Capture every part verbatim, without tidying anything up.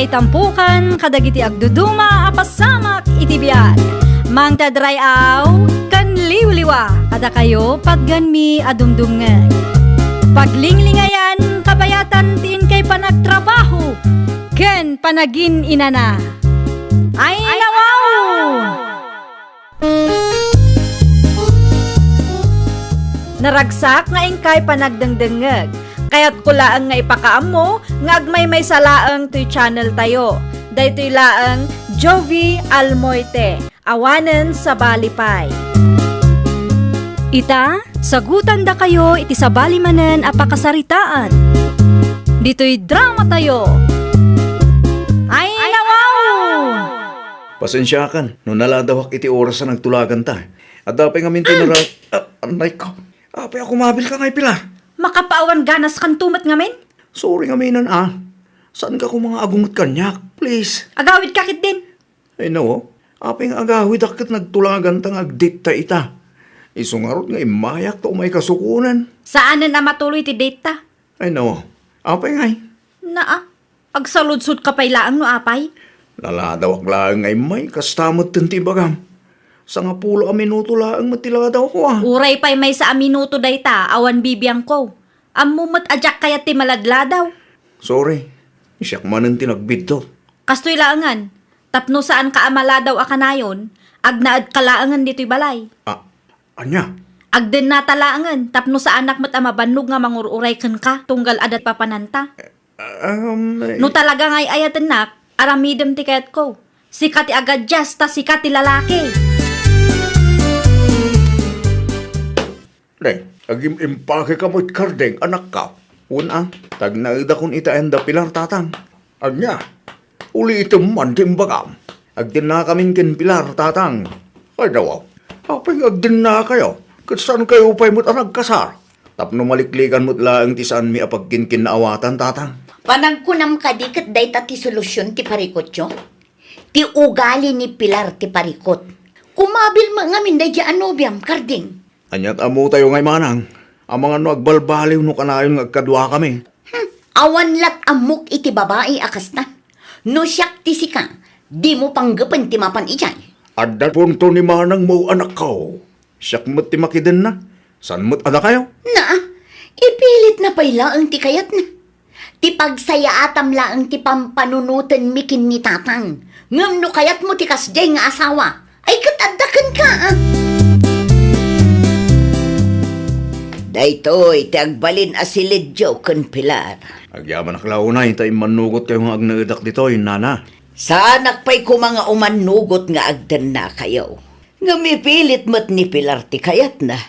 Itampukan kadagiti agduduma a pasamak iti biag. Mangted ray-aw ken liwliwa kadakayo patgenmi a dumdumngeg. Paglinglingayan kabayatan ti inkay panagtrabaho ken panagin-inana. Ay, nawaw! Naragsak nga inkay panagdengdengngeg. Kayatko laeng nga ipakaammo nga agmaymaysa laeng toy channel tayo. Daytoy laeng Jovie Almoite, awanen sabali pay. Ita, sagutandakayo iti sabali manen a pakasaritaan. Ditoy drama tayo. Ay, nawaw! Pasensiakan no naladawak iti oras a nagtulaganta. Adda pay ngamin ti nara-, ah, anay ko. Apay a kumabilka ngay, Pilar? Makapaawan ganaskanto met ngamin? Sorry ngaminen, ah. Saanka koma nga agunget kaniak, please. Agawidka ketdin. Ay, no. Apay nga agawidak ket nagtulaganta nga agdate ta ita. Isu ngarud nga immayak ta umay kasukonen. Saanen a matuloy ti date ta. Ay, no. Apay ngay? Naa, agsaludsodka pay laeng no apay? Naladawak laeng nga immay, kasta metten ti ibagam. Sangapulo a minuto laeng met ti ladawko, ah. Uray pay maysa a minuto dayta, awan bibiangko. Ammo met a diak kayat ti maladladaw. Sorry, siak manen ti nagbidto. Kastoy laengen, tapno saanka a maladaw a kanayon, agnaedka laengen ditoy balay. Ah, ania? Agdennata laengen, tapno saanak met a mabannog nga mangur-uray kenka, tunggal adda papananta. Um, eh. No talaga nga ay-ayatennak, aramidem ti kayatko. Sika ti agadias, ta sika ti lalaki. Deng, agim-impake ka met, Kardeng, anakko. Wen a, tagnaedakon ita ayan da Pilar, tatang. Ania? Ulitem man ti imbagam. Agdennakamin ken Pilar, tatang. Ay, dawaw. Apay nga agdennakayo? Ket saankayo pay met a nagkasar? Tapno maliklikan met laeng ti saanmi a pagkinkinnaawatan, tatang. Panagkunam kadi ket dayta ti solusion ti parikutyo? Ti ugali ni Pilar ti parikut. Kumabil met ngamin daydiay a nobiam, Karding. Aniat ammotayo ngay manang, amangan no agbalbaliw no kanayon nga agkaduakami. Hmm, awan lat ammok iti babai a kasta. No siak ti sika, dimo panggepen ti mapan idiay. Adda punto ni manangmo, anakko. Siak met ti makidenna. Saan met a dakayo? Naa, ipilitna pay laeng ti kayatna. Ti pagsayaatam laeng ti pampanunotenmi ken ni tatang. Ngem no kayatmo ti kasdiay nga asawa, ay ket adda kenka, a? Daytoy ti agbalin a silidyo ken Pilar. Agyamanak la unay ta immannugotkayo nga agnaedak ditoy, nana. Saanak pay koma nga umannugot nga agdennakayo. Ngem ipilit met ni Pilar ti kayatna.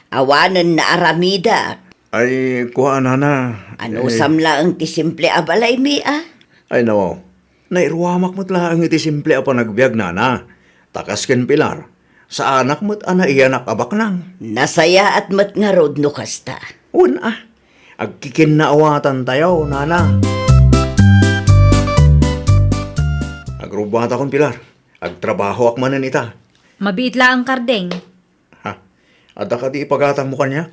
Awanen naaramidak. Ay, kua, nana. Anusam laeng ti simple a balaymi, a? Ay, nawaw. Nairuamak met laeng iti simple a panagbiag, nana. Ta kas ken Pilar, saanak met a naiyanak a baknang. Nasayaat met ngarud no kasta. Wen a, agkikinnaawatantayo, nana. Agrubbuatakon, Pilar. Agtrabahoak manen ita. Mabiit laeng, Kardeng. Ha? Adda kadi ipagatangmo kaniak?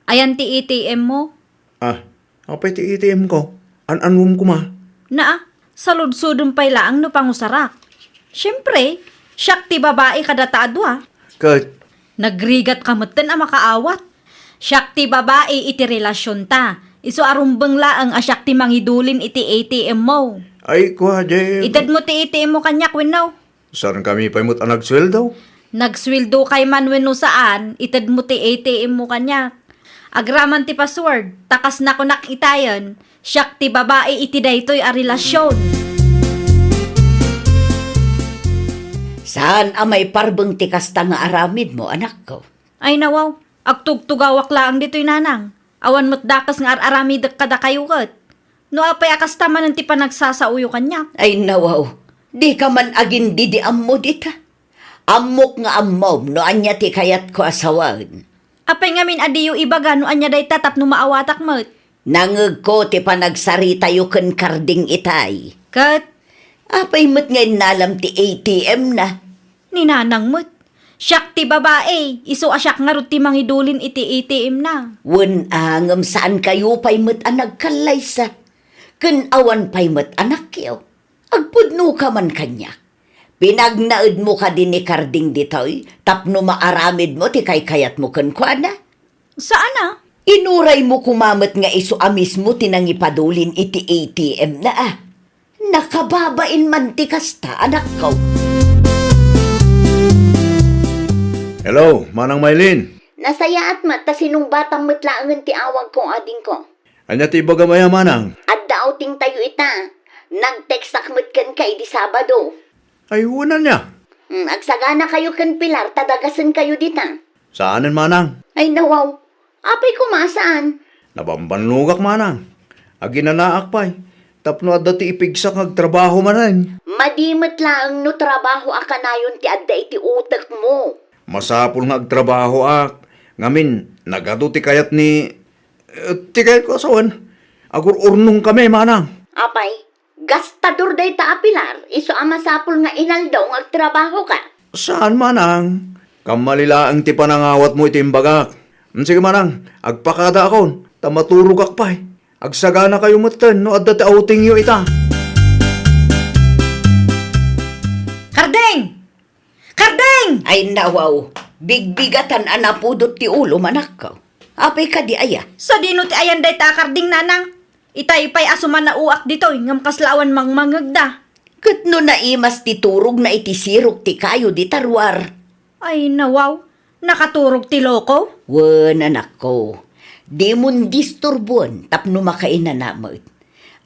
Ayan ti A T M mo. Ah, apay ti A T M ko? An-anuem koma? Naa, saludsodem pay laeng no pangusarak. Siempre, siak ti babai kadata a dua. Ket? Nagrigatka metten a makaawat. Siak ti babai iti relasionta. Isu a rumbeng laeng a siak ti mangidulin iti A T M mo. Ay, kua, Jem. Itedmo ti A T M mo kaniak wenno? Saankami pay met a nagsueldo? Nagsueldo kay man wenno saan, itedmo ti A T M mo kaniak. Agraman ti password, ta kas nakunak itayen, siak ti babai iti daytoy a relasion. Saan a maiparbeng ti kasta nga aramidmo, anakko. Ay, nawaw, agtugtugawak laeng ditoy, nanang. Awan met dakes nga ar-aramidek kadakayo ket. No apay a kasta manen ti panagsasaoyo kaniak? Ay, nawaw, dika man agin-didiammo dita. Ammok nga ammom no ania ti kayatko a sawen. Apay ngamin a diyo ibaga no ania dayta tapno maawatak met? Nangegko ti panagsaritayo ken Karding itay. Ket? Apay met nga innalam ti A T M na? Ni nanang met. Siak ti babai, isu a siak ngarud ti mangidulin iti A T M na. Wen a, ngem saankayo pay met a nagkallaysa. Ken awan pay met anakyo. Agpudnoka man kaniak. Pinagnaedmo kadi ni Karding ditoy tapno maaramidmo ti kaykayatmo kenkuana? Saan a? Inuraymo koma met nga isu a mismo ti nangipadulin iti A T M na a. Nakababain man ti kasta, anakko. Hello, Manang Maylin. Nasayaat met ta sinungbatam met laengen ti awagko, adingko. Ania ti ibagam aya, Manang? Adda outing tayo ita. Nag-textak met kenka idi Sabado. Ay, wen ania? Hmm, agsagana kayo ken Pilar ta dagasen kayo dita. Saanen, Manang? Ay, nawaw. Apay koma saan? Nabambannogak, Manang. Aginanaak pay tapno adda ti ipigsak nga agtrabaho manen. Madi met laeng no trabaho a kanayon ti adda iti utekmo. Masapul nga agtrabahoak. Ngamin, nagadu ti kayat ni, eh, ti kayatko a sawen. Agur-urnongkami, Manang. Apay, gastador dayta a Pilar, isu a masapul nga inaldaw nga agtrabahoka. Saan, Manang. Kammali laeng ti panangawatmo iti imbagak. Mm, sige, Manang, agpakadaakon, ta maturogak pay. Agsagana kayo metten no adda ti outingyo ita. Karding! Karding! Ay, nawaw. Bigbigatan a napudot ti ulo, manakko. Apay kadi aya? Sadino ti ayan dayta a karding, nanang? Itay pay a sumanaoak ditoy, ngem kasla awan mangmangngegda. Ket no naimas ti turogna iti sirok ti kayo dita ruar? Ay, nawaw. Nakaturog ti loko? Wen, anakko. Dimon disturboen tapno makainana met.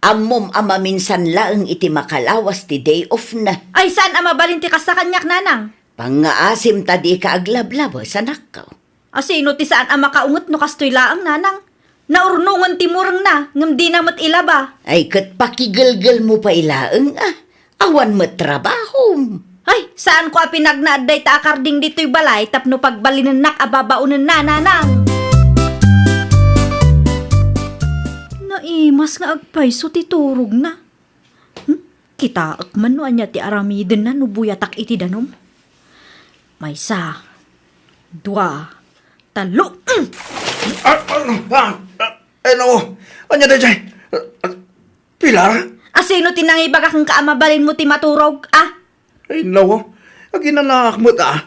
Ammom a maminsan laeng iti makalawas ti day off na. Ay, saan a mabalin ti kasta kaniak, nanang? Pangngaasim ta dika aglablabes, anakko. Asino ti saan a makaunget no kastoy laeng, nanang? Naurnongen ti murengna, ngem dina met ilaba. Ay, ket pakigelgelmo pay laeng, a. Awan met trabahom. Ay, saanko a pinagnaed dayta a karding ditoy balay tapno pagbalinennak a babaonenna, nanang. Naimas nga agpayso ti turogna. Hmm? Kitaek man no ania ti aramidenna no buyatak iti danum. Maysa, dua, tallo. Mm! Ah, ah, ah, ah, eh, no. Ania daydiay? Ah, ah, Pilar? Asino ti nangibagak kenka a mabalinmo ti maturog, a? Ay, nawa. Aginanaak met, a.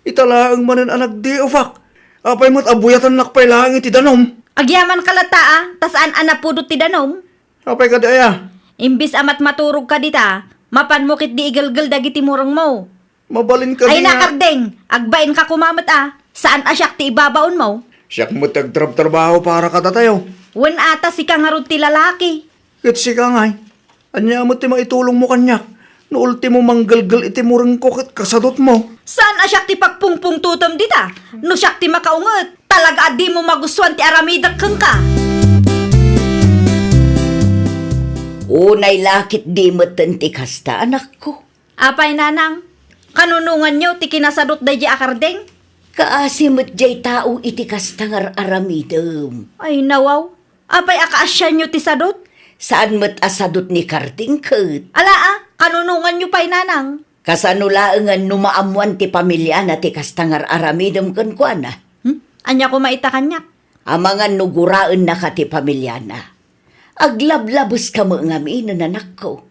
Ita laeng manen a nagdiofak. Apay met a buyatannak pay laeng iti danum? Agyamanka latta, a, ta saan a napudot ti danum? Apay kadi aya? Imbis a matmaturogka dita, mapanmo ketdi igelgel dagiti murengmo. Mabalin kadi nga, Karding, agbainka koma met, a. Saan a siak ti ibabaonmo? Siak met ti agtrabtrabaho para kadatayo. Wen a, ta sika ngarud ti lalaki. Ket sika ngay, ania met ti maitulongmo kaniak? No ultimo manggelgel iti murengko ket kasadutmo. Saan a siak ti pagpungpungtotem dita? No siak ti makaunget, talaga a dimo magustuan ti aramidek kenka. Unay la ketdi metten ti kasta, anakko. Apay, nanang, kanunonganyo ti kinasadut daydiay a karding? Kaasi met diay tao iti kasta nga ar-aramidem. Ay, nawaw. Apay a kaasianyo ti sadut? Saan met a sadut ni Karding ket? Ala, a, kanunonganyo pay, nanang. Kasano laengen no maammoan ti pamiliana ti kasta nga ar-aramidem kenkuana? Hmm? Ania koma ita kaniak? Amangan no guraennaka ti pamiliana. Aglablabeska met ngamin, anakko.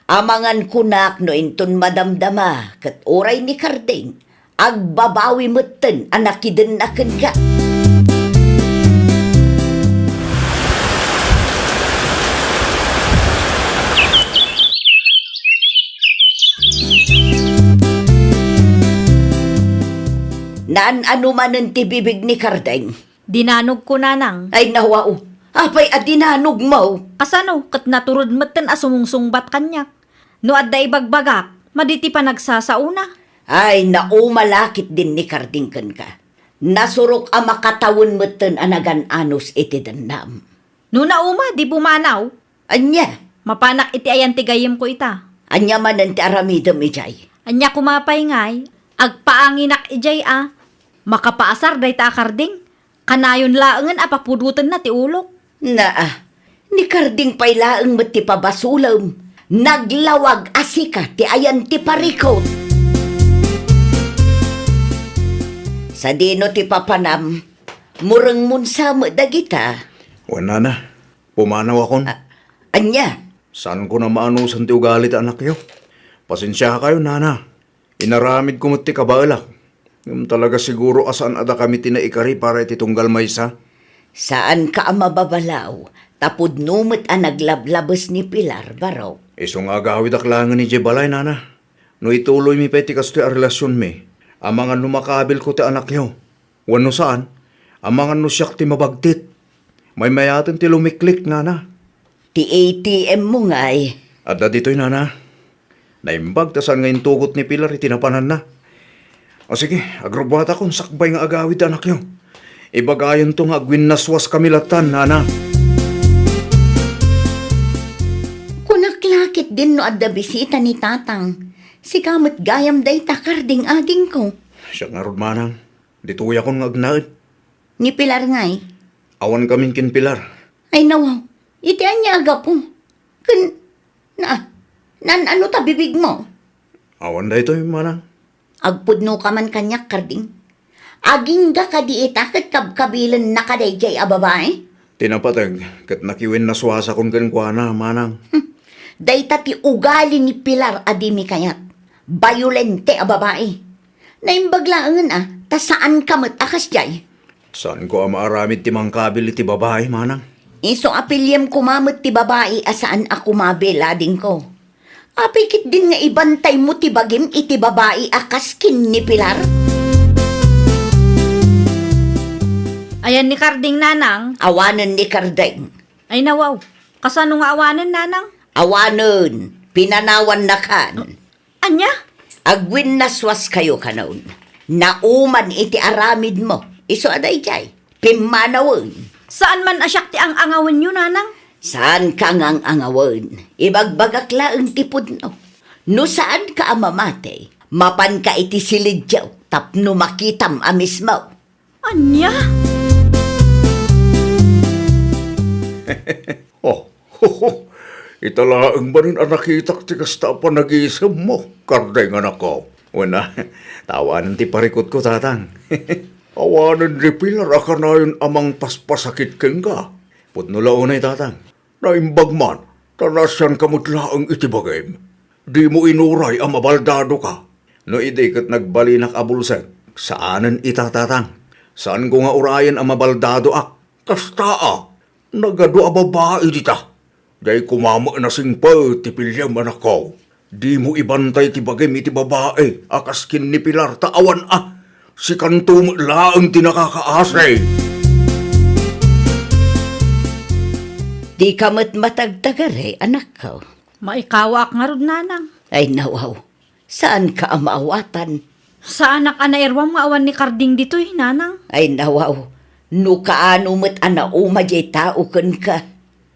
Amangan kunak no inton madamdama ket uray ni Karding, agbabawi metten a nakidenna kenka. Naan-ano manen ti bibig ni Karding. Dinanogko, nanang. Ay, nawaw. Apay a dinanogmo? Kasano, ket naturod metten a sumungsungbat kaniak. No adda ibagbagak, madi ti panagsasaona. Ay, nauma la ketdin ni Karding kenka. Nasurok a makatawen metten a nagan-anos iti dennam. No nauma, di pumanaw. Ania? Mapanak iti ayan ti gayyemko ita. Ania manen ti aramidem idiay? Ania koma pay ngay, agpaanginak idiay a. Makapaasar dayta a Karding. Kanayon laengen a papudotenna ti ulok. Naa, ni Karding pay laeng met ti pabasolem. Naglawag a sika ti ayan ti parikut. Sadino ti papanam? Murengmon sa met dagita. Wen, nana. Pumanawakon. A-, ania? Saanko a maanusan ti ugali ti anakyo. Pasensiakayo, nana. Inaramidko met ti kabaelak. Ngem talaga siguro a saan a dakami ti naikari para iti tunggal maysa. Saanka a mababalaw, ta pudno met a naglablabes ni Pilar, barok. Isu nga agawidak laengen idiay balay, nana. No ituloymi pay ti kastoy a relasionmi, amangan no makabilko ti anakyo. Wenno saan, amangan no siak ti mabagtit. Maymayaten ti lumiklik, nana. Ti A T M mo ngay? Adda ditoy, nana. Naimbag ta saan nga intugot ni Pilar iti napananna. O sige, agrubbuatakon sakbay nga agawid ti anakyo. Ibagayonto nga agwinnaswaskami lattan, nana. Kunak la ketdin no adda bisita ni tatang. Sika met gayam dayta, Karding, adingko. Siak ngarud, manang. Ditoyakon nga agnaed. Ni Pilar ngay? Awan kamin ken Pilar. Ay, nawaw. Iti ania a gapu? Ken, na, naan-ano ta bibigmo? Awan daytoy, manang. Agpudnoka man kaniak, Karding. Agingga kadi ita ket kabkabilennaka daydiay a babai? Ti napateg ket nakiwinnaswasakon kenkuana, manang. Hmm. Dayta ti ugali ni Pilar a dimi kayat. Bayolente a babai. Naimbag laengen a, ta saanka met a kasdiay. Saanko a maaramid ti mangkabil iti babai, manang. Isu a piliem koma met ti babai a saan a kumabil, adingko. Apay ketdin nga ibantaymo ti bagim iti babai a kas ken ni Pilar? Ayan ni Karding, nanang? Awanen ni Karding. Ay, nawaw. Kasano nga awanen, nanang? Awanen. Pinanawannakan. Ania? Agwinnaswaskayo kanon. Nauman iti aramidmo. Isu a daydiay. Pimmanawen. Saan man a siak ti ang-angawenyo, nanang? Saanka nga ang-angawen. Ibagbagak laeng ti pudno. No saanka a mamati, mapanka iti silidyo tapno makitam a mismo. Ania? Oh, ita laeng manen a nakitak ti kasta a panagisemmo, Karding, anakko. Wen a, ta awanen ti parikutko, tatang. Awanen ni Pilar a kanayon a mangpaspasakit kenka. Pudno la unay, tatang. Naimbag man, ta naasianka met laeng iti bagim. Dimo inuray a mabaldadoka. No idi ket nagbalinak a bulsek, saanen ita, tatang. Saanko nga urayen a mabaldadoak. Kasta a, nagadu a babai dita. Diay koma met nasingpet ti piliem, anakko. Dimo ibantay ti bagim iti babai a kas ken ni Pilar ta awan a. Sikanto met laeng ti nakakaasi. Dika met matagtagari, anakko. Maikawaak ngarud, nanang. Ay, nawaw. Saanka a maawatan. Saanak a nairuam nga awan ni Karding ditoy, nanang. Ay, nawaw. No kaano met a nauma diay tao kenka.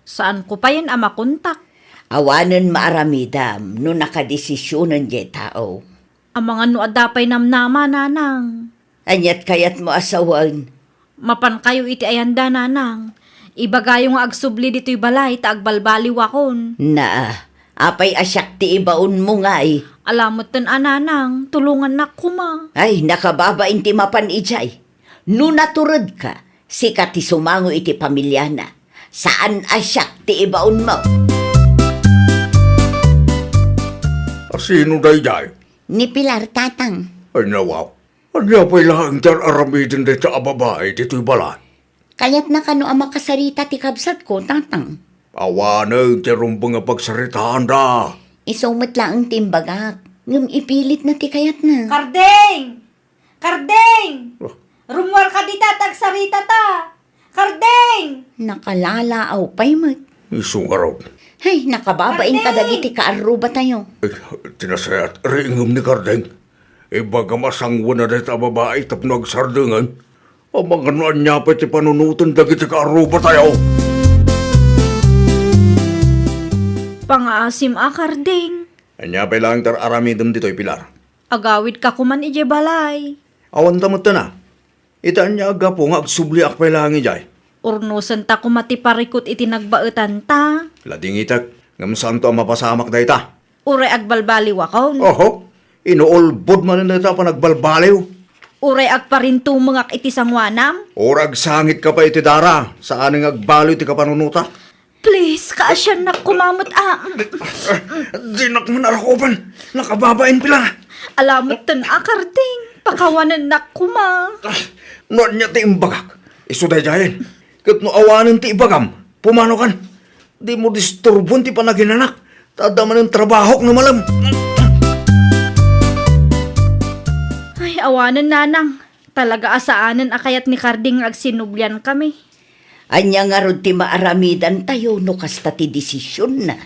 Saanko payen a makontak. Awanen maaramidam no nakadesisionen diay tao. Amangan no adda pay namnama, nanang. Aniat kayatmo a sawen? Mapankayo iti ayanda, nanang. Ibagayo nga agsubli ditoy balay ta agbalbaliwakon. Naa, apay a siak ti ibaonmo ngay? Ala metten a, nanang, tulongannak koma. Ay, nakababain ti mapan idiay. No naturedka, sika ti sumango iti pamiliana. Saan a siak ti ibaonmo. A sino daydiay? Ni Pilar, tatang. Ay, nawaw. Ania pay laeng ti ar-aramiden dayta a babai ditoy balay? Kayatna kano a makasarita ti kabsatko, tatang. Awanen ti rumbeng a pagsaritaanda. Isu met laeng ti imbagak, ngem ipilitna ti kayatna. Karding! Karding! Oh. Rummuarka dita ta agsarita ta. Karding! Nakalaalaaw pay met. Isu ngarud. Hay, nakababain Karding! Kadagiti kaarrubatayo. Eh, ti nasayaat, riingem ni Karding. Ibagam a sanguen a dayta a babai tapno agsardengen. Amangan no ania pay ti panunoten dagiti kaarrubatayo. Pangaasim a, Karding. Ania pay laeng ti ar-aramidem ditoy, Pilar? Agawidka koman idiay balay. Awanta metten a. Ita ania a gapu nga agsubliak pay laeng idiay? Urnosenta koma ti parikut iti nagbaetanta. Ladingitek, ngem saanto a mapasamak dayta. Uray agbalbaliwakon. Oho, inuulbod manen dayta a panagbalbaliw. Uray agparintumengak iti sangoanam. Uray agsangitka pay iti dara, saan nga agbaliw ti kapanunotak. Please, kaasiannak koma met a. Dinak man arakupan. Nakababain pila. Ala metten a, Karding. Pakawanennak koma. No ania ti imbagak, isu daydiayen. Ket no awanen ti ibagam, pumanokan. Dimo disturbon ti panaginanak. Ta adda manen trabahok no malem. Ay, awanen, Nanang. Talaga a saanen a kayat ni Karding nga agsinubliankami. Ania ngarud ti maaramidantayo no kasta ti desisionna?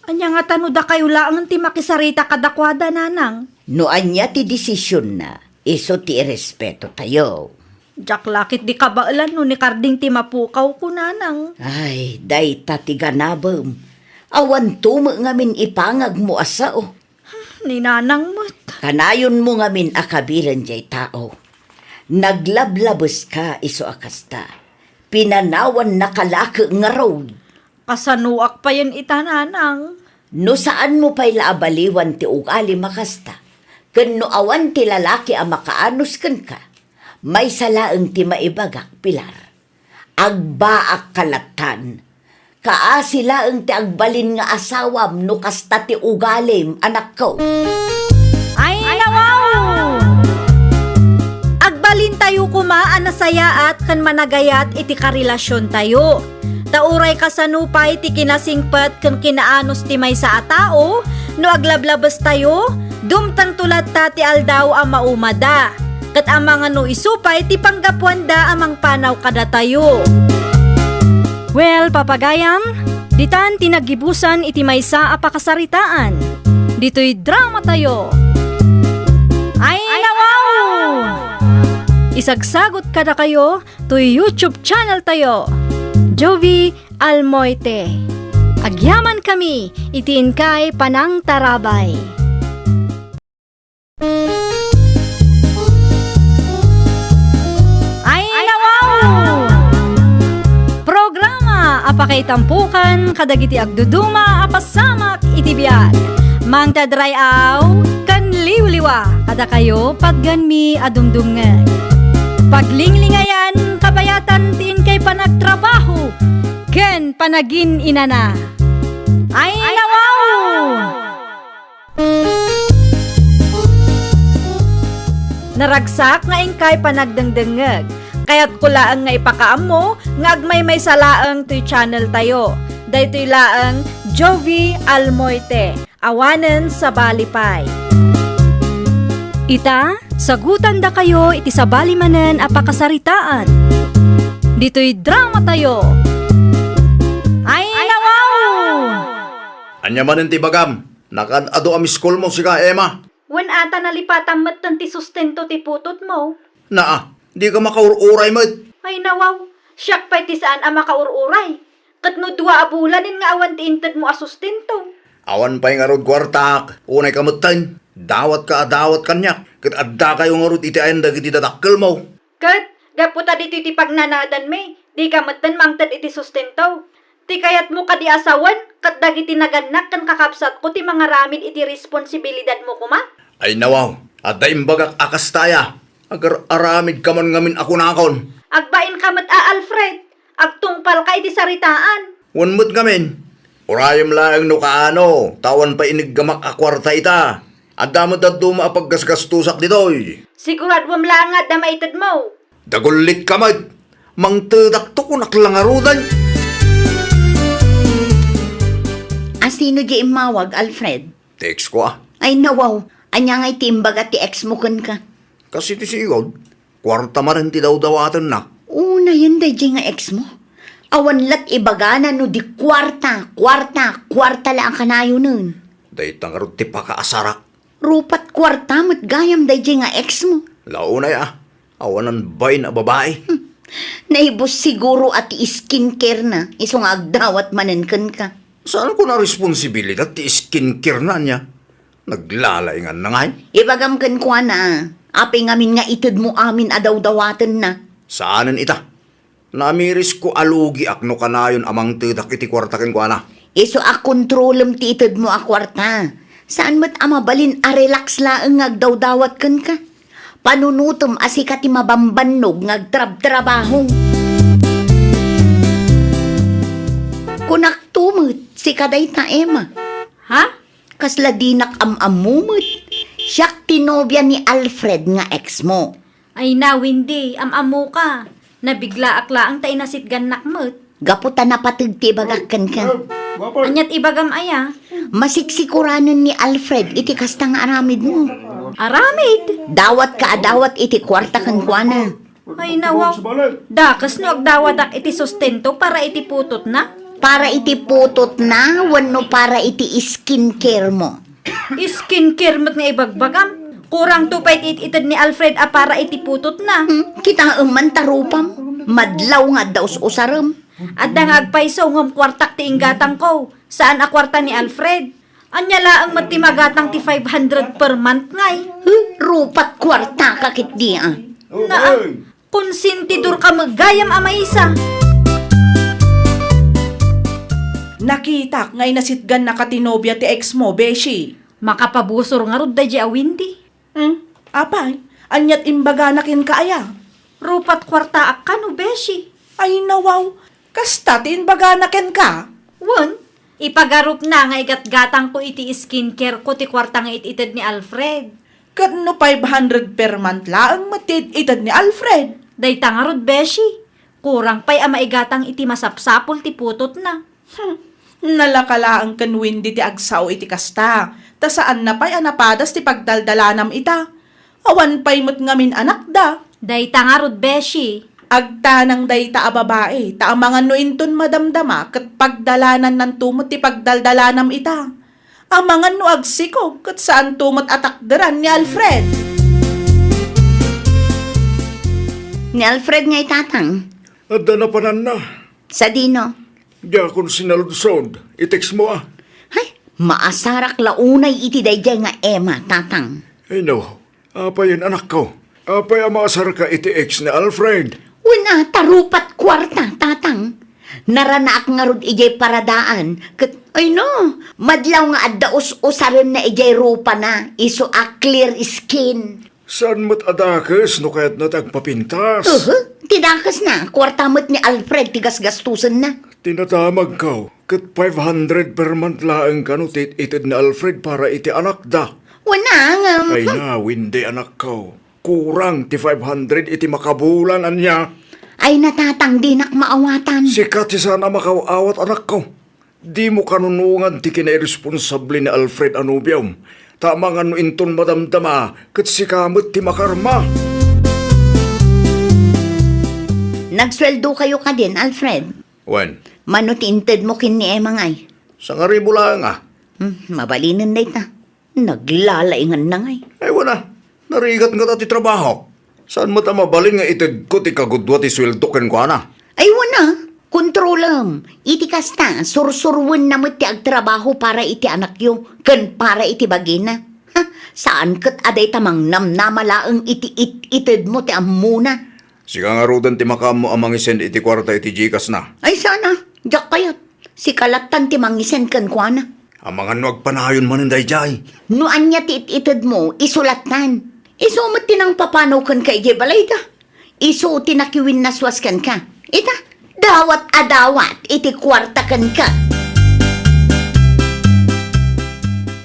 Ania ngata no dakayo laeng ti makisarita kadakuada, Nanang? No ania ti desisionna, isu ti irespetotayo. Diak la ketdi kabaelan no ni Karding ti mapukawko, Nanang. Ay, dayta ti ganabem. Awanto met ngamin ipangagmo a sao. Ni Nanang met. Kanayonmo ngamin a kabilen jay tao. Naglablabeska isu a kasta. Pinanawannaka la ket ngarud. Kasanoak payen ita, Nanang? No saanmo pay la a baliwan ti ugalim a kasta, ken no awan ti lalaki a makaanus kenka, maysa laeng ti maibagak, Pilar. Agbaakka lattan. Kaasi laeng ti agbalin nga asawam no kasta ti ugalim, anakko. Ay, nawaw! Agbalintayo koma a nasayaat ken managayat iti karelasiontayo. Ta uray kasano pay ti kinasingpet ken kinaanus ti maysa a tao, no aglablabestayo, dumtengto latta ti aldaw a maumada. Ket amangan no isu pay ti panggapuanda a mangpanaw kadatayo. Well, papagayam, ditan ti naggibusan iti maysa a pakasaritaan. Ditoy dramatayo. Ay, nawaw! Isagsagot kadakayo toy YouTube channeltayo, Jovie Almoite. Agyamankami iti inkay panangtarabay. Ay, nawaw! Programa a pakaitampokan kadagiti agduduma a pasamak iti biag. Mangted ray-aw ken liwliwa kadakayo patgenmi a dumdumngeg. Paglinglingayan kabayatan ti inkay panagtrabaho ken panagin-inana. Ay, nawaw! Naragsak nga inkay panagdengdengngeg. Kayatko laeng nga ipakaammo nga agmaymaysa laeng toy channeltayo. Daytoy laeng Jovie Almoite. Awanen sabali pay. Ita, sagutandakayo iti sabali manen a pakasaritaan. Ditoy dramatayo. Ay, nawaw! Ania manen ti ibagam? Nakan-adu a miskolmo sika, Emma. Wen a ta nalipatam metten ti sustento ti putotmo. Naa, dika makaur-uray met. Ay, nawaw, siak pay ti saan a makaur-uray. Ket no dua a bulanen nga awan ti intedmo a sustento. Awan pay ngarud kuartak, unay ka metten. Dawatka a dawat kaniak, ket addakayo ngarud iti ayan dagiti dadakkelmo. Ket, gapu ta ditoy ti pagnanadanmi, dika metten mangted iti sustento. Ti kayatmo kadi a sawen, ket dagiti nagannak ken kakabsatko ti mangaramid iti responsibilidadmo koma? Ay nawaw, adda imbagak a kasta aya. Agar-aramidka man ngamin a kunakon. Agbainka met a, Alfred. Agtungpalka iti saritaan. Wen met ngamin. Urayem laeng no kaano, ta awan pay iniggamak a kuarta ita. Adda met dadduma a paggasgastosak ditoy. Siguraduem laeng nga adda maitedmo. Dagullitka met. Mangtedakto kunak la ngaruden. A sino di immawag, Alfred? Ti ex ko, a. Ay, nawaw. Ania ngay ti imbaga ti ex mo kenka? Kas iti sigud, kuarta manen ti dawdawatenna. Unayen daydiay nga ex mo? Awan lat ibagana no di kuarta, kuarta, kuarta la a kanayonen. Dayta ngarud ti pakaasarak. Rupat kuarta met gayam daydiay nga ex mo. Launay a, awanan bain a babai. Hmm. Naibus siguro a ti skincare na, isu nga agdawat manen kenka. Saanko a responsibilidad ti skincare na ania? Naglalaingan na ngay. Ibagam kenkuana, apay ngamin nga itedmo amin a dawdawatenna? Saanen ita. Namirisko a lugiak no kanayon a mangtedak iti kuarta kenkuana. Isu a kontrolem ti itedmo a kuarta. Saan met a mabalin a relax laeng nga agdawdawat kenka. Panunotem a sika ti mabambannog nga agtrabtrabaho. Kunakto met, sika dayta, Emma. Ha? Kasla dinak am-ammo met. Siak ti nobia ni Alfred nga ex mo. Ay na, Wendy, am-ammoka. Nabiglaak laeng ta inasitgannak met. Gapu ta napateg ti ibagak kenka. Aniat ibagam aya? Masiksikoranen ni Alfred iti kasta nga aramidmo. Aramid? Dawatka a dawat iti kuarta kenkuana. Ay, nawaw. Dakes no agdawadak iti sustento para iti putotna? Para iti putotna wenno para iti skincare mo? Skincare met nga ibagbagam. Kurangto pay ti it-ited ni Alfred a para iti putotna. Hmm, kitaem man ta rupam. Madlaw nga adda us-usarem. Adda nga agpayso ngem kuartak ti inggatangko. Saan a kuarta ni Alfred. Ania laeng met ti magatang ti five hundred per month ngay? Huh? Rupat kuartaka ketdi, a. Naa, konsentidorka met gayam a maysa. Nakitak nga inasitgannaka ti nobia ti ex mo, beshi. Makapabusor ngarud daydiay a Wendy. Hmm? Apay, aniat imbagana kenka aya? Rupat kuartaak kano, beshi. Ay, nawaw. Kasta ti imbagana kenka? Wen, ipagarupna nga igatgatangko iti skincare ko ti kuarta nga it-ited ni Alfred. Ket no five hundred per month laeng met ti it-ited ni Alfred? Dayta ngarud, beshi. Kurang pay a maigatang iti masapsapul ti putotna. Hmm. Nalaka laeng ken Wendy ti agsao iti kasta, ta saanna pay a napadas ti pagdaldalanam ita. Awan pay met ngamin anakda. Dayta ngarud, beshi. Agtanang dayta a babai, ta amangan no inton madamdama ket pagdalanannanto met ti pagdaldalanam ita. Amangan no agsikog ket saanto met a takderan ni Alfred. Ni Alfred ngay, tatang? Adda napananna. Sadino? Diakon sinaludsod, i-text mo, a. Hay, maasarak la unay iti daydiay nga Emma, tatang. Ay, no. Apayen, anakko? Apay a maasarka iti ex ni Alfred? Wen a, ta rupat kuarta, tatang. Naranaak ngarud idiay paradaan, ket, ay no, madlaw nga adda us-usarenna idiay rupana, isu a clear skin. Saan met a dakes no kayatna ti agpapintas? Uhu, ti dakesna, kuarta met ni Alfred ti gasgastosenna. Ti nadamagko, ket five hundred per month laeng kano ti it-ited ni Alfred para iti anakda. Wen a, ngem. Ay na, Wendy, anakko. Kurang ti five hundred iti makabulan, ania? Ay na, tatang, dinak maawatan. Sika ti saan a makaw-awat, anakko. Dimo kanunongan ti kinairesponsable ni Alfred a nobiom, ta amangan no inton madamdama, ket sika met ti makarma. Nagsueldokayo kadin, Alfred? Wen. Mano ti intedmo ken ni Emma ngay? Sangaribu laeng a. Hmm, mabalinen dayta. Naglalainganna ngay. Ay, wen a. Narigat ngata ti trabahok. Saan met a mabalin nga itedko ti kagudua ti sueldo kenkuana? Ay, wen a. Kontrolem. Iti kasta, sursuroenna met ti agtrabaho para iti anakyo ken para iti bagina. Ha, saan ket a dayta mangnamnama laeng iti it-itedmo ti ammona. Sika ngaruden ti makaammo a mangisend iti kuarta iti Gcash na. Ay, saan a. Diak kayat. Sika lattan ti mangisend kenkuana. Amangan no agpanayon manen daydiay. No ania ti it-itedmo, isu lattan. Isu met ti nangpapanaw kenka idiay balayda. Isu ti nakiwinnaswas kenka. Ita, dawat a dawat iti kuarta kenka.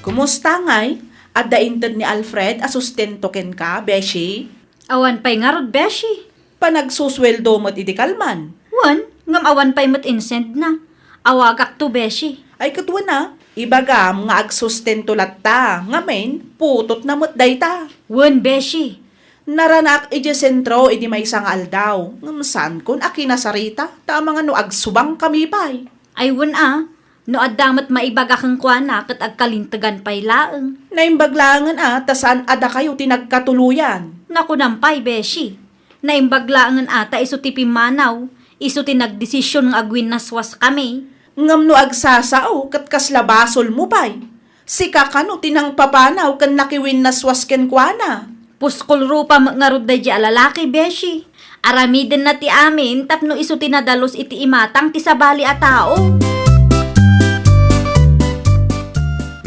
Kumusta ngay? Adda inted ni Alfred a sustento kenka, beshi? Awan pay ngarud, beshi. Panagsusueldo met idi kalman. Wen, ngem awan pay met insendna. Awagakto, beshi. Ay, ket wen a, ibagam nga agsustento latta, ngamin, putotna met dayta. Wen, beshi. Naranak idiay sentro idi maysa nga aldaw, ngem saankon a kinasarita, ta amangan no agsubangkami pay. Ay, wen a, no adda met maibaga kenkuana ket agkalintegan pay laeng. Naimbag laengen a ta saan a dakayo ti nagkatuloyan. Nakunam pay, beshi. Naimbag laengen a ta isu ti pimmanaw, isu ti nagdesision nga agwinnaswaskami. Ngem no agsasao, ket kasla basolmo pay. Sika kano ti nangpapanaw ken nakiwinnaswas kenkuana. Puskol rupa met ngarud daydiay a lalaki, beshi. Aramidenna ti amin tapno isu ti nadalus iti imatang ti sabali a tao.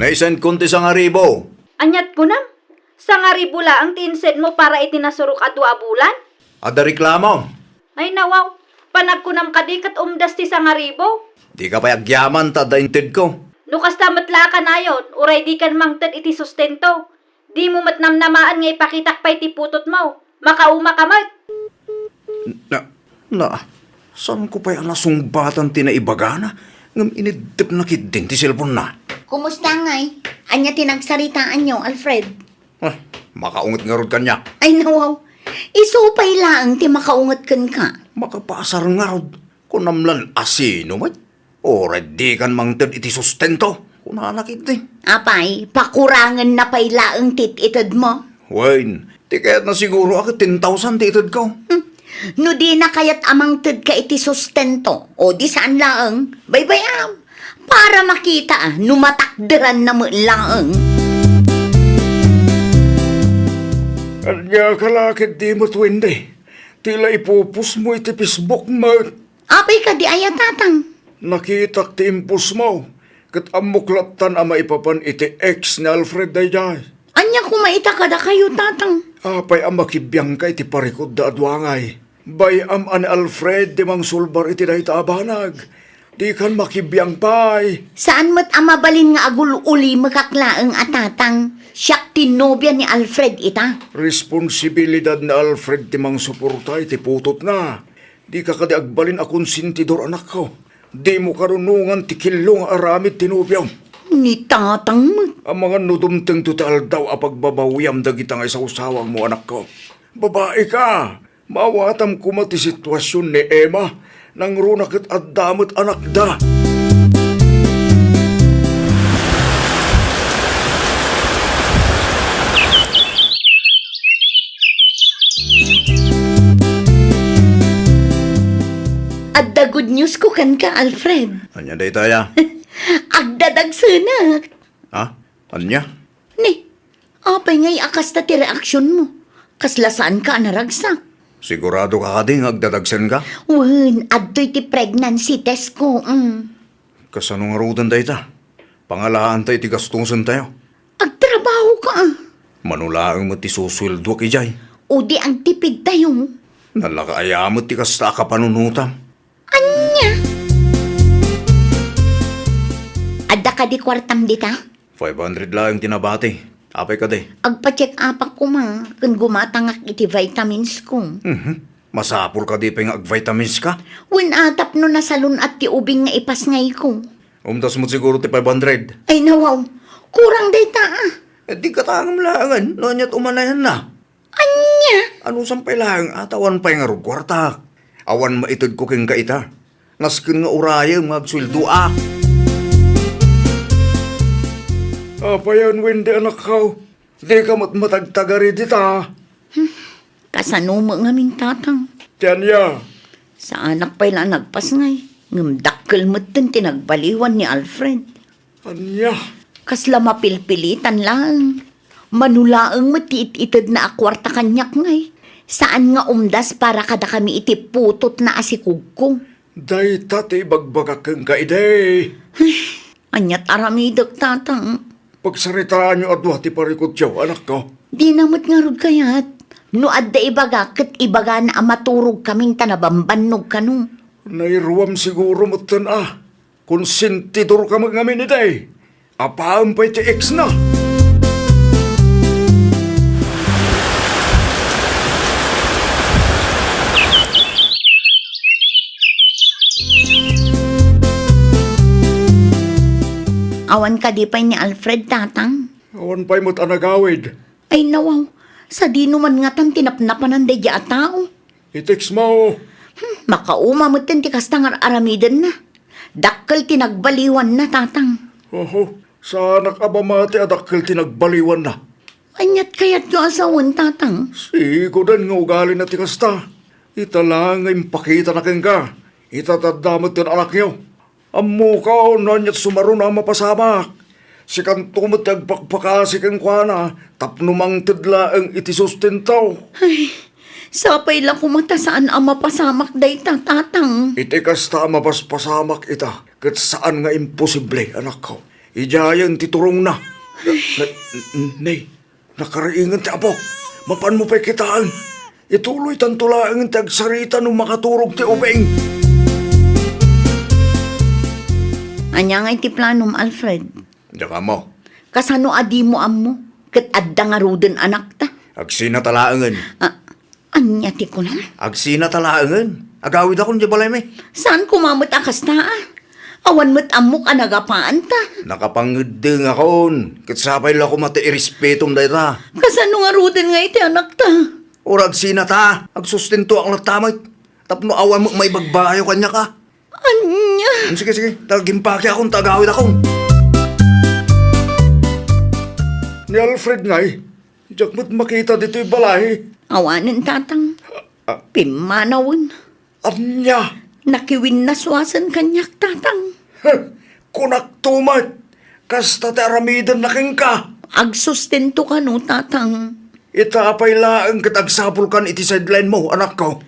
Naisendkon ti sangaribu. Aniat kunam? Sangaribu laeng ti insendmo para iti nasurok a dua a bulan? Adda reklamo? Ay, nawaw. Panagkunam kadi ket umdas ti sangaribu? Dika pay agyaman ta adda intedko. No kasta met la a kanayon, uray dikan mangted iti sustento. Dimo met namnamaen nga ipakitak pay ti putotmo. Makauma ka met. Na, na, saanko pay a nasungbatan ti naibagana, ngem iniddepna ketdin ti cellphone-na. Kumusta ngay? Ania ti nagsaritaanyo, Alfred? Ah, makaunget ngarud kaniak. Ay, nawaw. Isu pay laeng ti makaunget kenka. Makapasar ngarud. Kunam lan a sino met? Uray dikan mangted iti sustento, kunana ketdi. Apay, pakurangenna pay laeng ti it-itedmo? Wen, ti kayatna siguro a ket ten thousand ti itedko. Hmm. No dina kayat a mangtedka iti sustento, o di saan laeng, baybay-am. Para makita a no matakderanna met laeng. Ania ka la ketdi met, Wendy? Ti la ipupusmo iti Facebook met. Apay kadi aya, Tatang? Nakitak ti impusmo, ket ammok lattan a maipapan iti ex ni Alfred daydiay. Ania koma ita kadakayo, Tatang? Apay a makibiangka iti parikutda a dua ngay? Bay-am a ni Alfred ti mangsulbar iti dayta a banag. Dikan makibiang pay. Saan met a mabalin nga agul-ulimekak laeng a, Tatang. Siak ti nobia ni Alfred ita. Responsibilidad ni Alfred ti mangsuporta iti putotna. Dika kadi agbalin a konsentidor, anakko. Dimo karunongan ti killo nga aramid ti nobiam. Ni Tatang met. Amangan no dumtengto ti aldaw a pagbabawiam dagita nga isawsawangmo, anakko. Babai ka. Maawatam koma ti situasion ni Emma. Nangruna ket adda met anakda. Adda good news ko kenka, Alfred. Ania daytaya? Agdadagsenak. Ha? Ania? Ni, apay ngay a kasta ti reaksionmo? Kasla saanka a naragsak? Sigurado ka kadi nga agdadagsenka? Wen, adtoy ti pregnancy test ko, mm. Kasano ngaruden dayta? Pangalaanta iti gastosentayo. Agtrabaho ka, ah. Mano laeng met ti susueldoak idiay. O di agtipidtayo. Nalaka aya met ti kasta a kapanunotam. Ania? Adda kadi kuartam dita? Five hundred laeng ti nabati. Apay kadi? Agpa-check-upak koma, ken gumatangak iti vitamins ko. Mhm. Masapul kadi pay nga agvitamins ka? Wen, a, tapno nasalun-at ti ubing nga ipasngay ko. Umtas met siguro ti five hundred. Ay, nawaw. Kurang dayta, ah. Eh, di katangem laengen, no aniat umanayanna. Ania? Anusan pay laeng, a, ta awan pay ngarud kuarta. Awan maitedko kenka ita. Nasken nga urayem nga agsueldoak. Apayen, Wendy, anakko? Dika met matagtagari dita. Hmm, kasano met ngamin, Tatang? Ti ania? Saanak pay la nagpasngay, ngem dakkel metten ti nagbaliwan ni Alfred. Ania? Kasla mapilpilitan laeng. Mano laeng met ti it-itedna a kuarta kaniak ngay. Saan nga umdas para kadakami iti putotna a sikugko. Dayta ti ibagbagak kenka idi. Ay, aniat aramidek, Tatang? Pagsaritaanyo a dua ti parikutyo, anakko. Dina met ngarud kayat. No adda ibaga, ket ibagana a maturogkamin ta nabambannog kano. Nairuam siguro metten a. Konsentidorka met ngamin idi. Apaem pay ti ex na. Awan kadi pay ni Alfred, Tatang? Awan pay met a nagawid. Ay, nawaw. Sadino man ngatan ti napnapanan daydi a tao? I-text mo. Hmm, makauma metten ti kasta nga ar-aramidenna. Dakkel ti nagbaliwanna, Tatang. Oho, saanak a mamati a dakkel ti nagbaliwanna. Aniat kayatyo a sawen, Tatang? Sigoden nga ugalina ti kasta. Ita la nga impakitana kenka. Ita ti adda metten anakyo. Ammokon no aniat sumaruno a mapasamak. Sikanto met ti agpakpakasi kenkuana tapno mangted laeng iti sustento. Ay, sapay la koma ta saan a mapasamak dayta, Tatang. Iti kasta a mapaspasamak ita, ket saan nga imposible, anakko. Idiayen ti turongna. Ne, ne, Nakariingan ti apok. Mapanmo pay kitaen. Ituloytanto laeng ti agsarita no makaturog ti ubing. Ania ngay ti planom, Alfred? Diak ammo. Kasano a dimo ammo? Ket adda ngaruden anakta? Agsinata laengen. Ah, ania ti kunam? Agsinata laengen. Agawidakon idiay balaymi. Saan koma met a kasta, a? Awan met ammok a nagapaanta. Nakapangeddengakon. Ket sapay la koma ti irespetom dayta. Kasano ngaruden nga iti anakta? Ura agsinata, agsustentoak latta met. Tapno awan met maibagbayo kaniak, a. Ania? Sige, sige. Ta agimpakekon, ta agawidakon. Ni Alfred ngay, diak met makita ditoy balay. Awanen, tatang. Ah. Pimmanawen. Ania? Nakiwinnaswasen kaniak, tatang. Heh, kunakto met, kasta ti aramidenna kenka. Agsustento kano, tatang. Ita apay laeng ket agsapulkan iti sideline mo, anakko?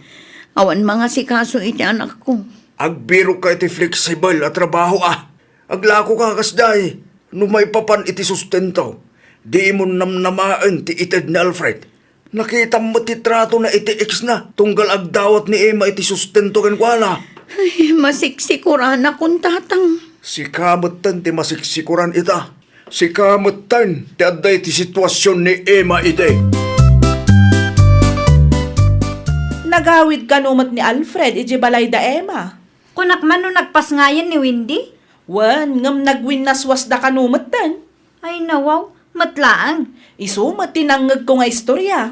Awan mangasikaso iti anakko. Agbirokka iti flexible a trabaho, a. Aglakoka kasdiay. No maipapan iti sustento, dimon namnamaen ti ited ni Alfred. Nakitam met ti tratona iti ex na, tunggal agdawat ni Emma iti sustento kenkuana. Ay, masiksikuranakon, tatang. Sika metten ti masiksikuran ita. Sika metten ti adda iti situasion ni Emma idi. Nagawid kano met ni Alfred idiay balay da Emma? Kunak man no nagpasngayen ni Wendy? Wen, ngem nagwinnaswasda kano metten. Ay, nawaw, met laeng. Isu met ti nangngegko nga istoria.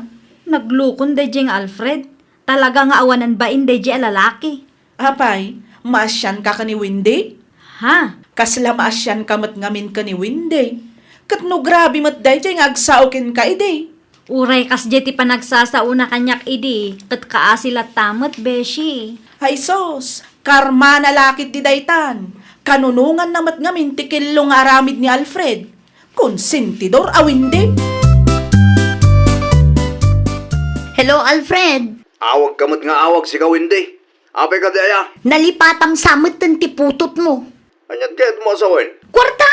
Naglukon daydiay nga Alfred. Talaga nga awanen bain daydiay a lalaki. Apay, maasianka ken ni Wendy? Ha? Kasla maasianka met ngamin ken ni Wendy. Ket no grabe met daydiay nga agsao kenka idi. Uray kasdiay ti panagsasaona kaniak idi, ket kaasi latta met, beshi. Ay sus, karmana la ketdi daytan. Kanunonganna met ngamin ti kello nga aramid ni Alfred. Konsentidor a Wendy. Hello, Alfred. Awagka met nga awag, sika Wendy. Apay kadi aya? Nalipatam sa metten ti putotmo. Aniat kayatmo a sawen? Kuarta!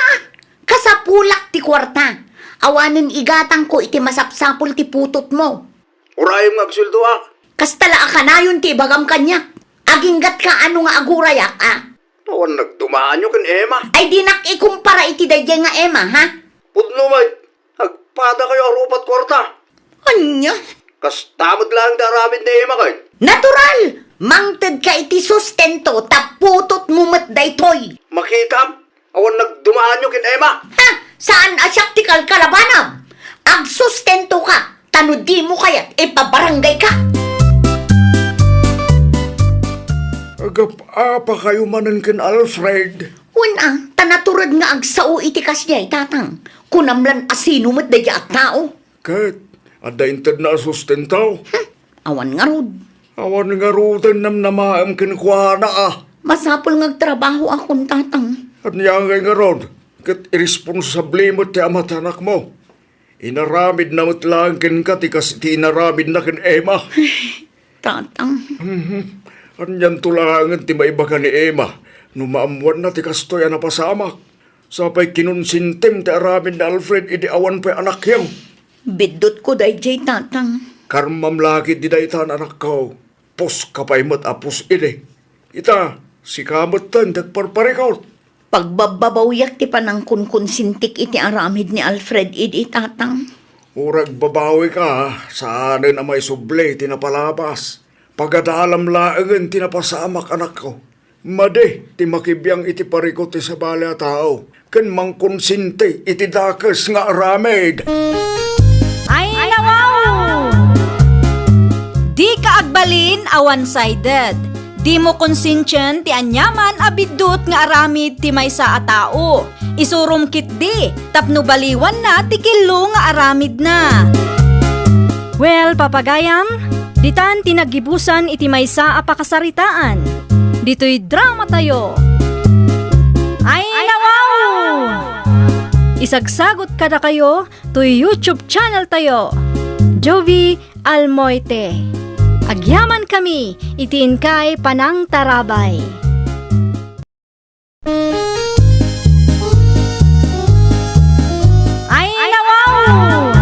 Kasapulak ti kuarta. Awanen igatangko iti masapsapul ti putotmo. Urayem nga agsueldoak. Kasta la a kanayon ti ibagam kaniak. Aginggatka ano nga agurayak, a? Awan nagdumaanyo ken Emma? Ay, dinak ikumpara iti daydiay nga Emma, ha? Pudno met. Agpadakayo a rupat kuarta. Ania? Kasta met laeng ti aramid ni Emma ken? Natural! Mangtedka iti sustento ta putotmo met daytoy. Makitam, awan nagdumaanyo ken Emma. Ha? Saan a siak ti kalkalabanam? Agsustentoka, ta no dimo kayat, ipabaranggayka. Agap-apakayo manen ken Alfred. Wen a, ta natured nga agsao iti kasdiay, tatang. Kunam lan a sino met daydiay a tao. Ket adda intedna a sustento? Hmm, awan ngarud. Awan ngaruden namnamaem kenkuana, a. Masapul nga agtrabahoakon, tatang. Ania ngay ngarud? Ket iresponsable met ti ama ti anakmo. Inaramidna met laeng kenka ti kas iti inaramidna ken Emma. Tatang. Mhm. Anianto laengen ti maibaga ni Emma no maammoanna ti kastoy a napasamak? Sapay kinonsentem ti aramid ni Alfred idi awan pay anakyo. Biddutko daydiay, tatang. Karmam la ketdi daytan, anakko. Puska pay met a pus idi. Ita, sika metten ti agparparikut. Pagbabbabawiak ti panangkonkonsentik iti aramid ni Alfred idi, tatang. Uray agbabawika, saanen a maisubli ti napalabas. Pagadalam laengen ti napasamak, anakko. Madi ti makibiang iti parikut ti sabali a tao ken mangkonsente iti dakes nga aramid. Ay, nawaw! Dika agbalin a one-sided. Dimo konsentien ti aniaman a biddut nga aramid ti maysa a tao. Isurom ketdi tapno baliwanna ti kello nga aramidna. Well, papagayam, ditan ti naggibusan iti maysa a pakasaritaan. Ditoy dramatayo. Ay, nawaw! Isagsagot kadakayo toy YouTube channel tayo, Jovie Almoite. Agyamankami iti inkay panangtarabay. Ay, nawaw!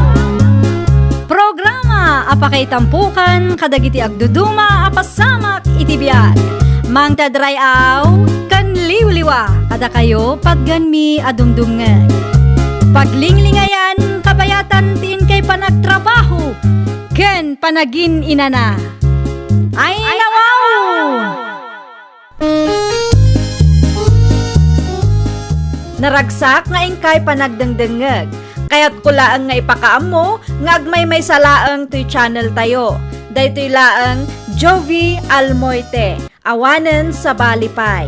Programa a Itampukan kadagiti agduduma a pasamak iti biag. Mangted ray-aw ken liwliwa kadakayo patgenmi a dumdumngeg. Paglinglingayan, kabayatan ti inkay panagtrabaho ken panagin-inana. Ay, nawaw! Naragsak nga inkay panagdengdengngeg. Kayatko laeng nga ipakaammo nga agmaymaysa laeng toy channel tayo. Daytoy laeng Jovie Almoite, awanen sabali pay.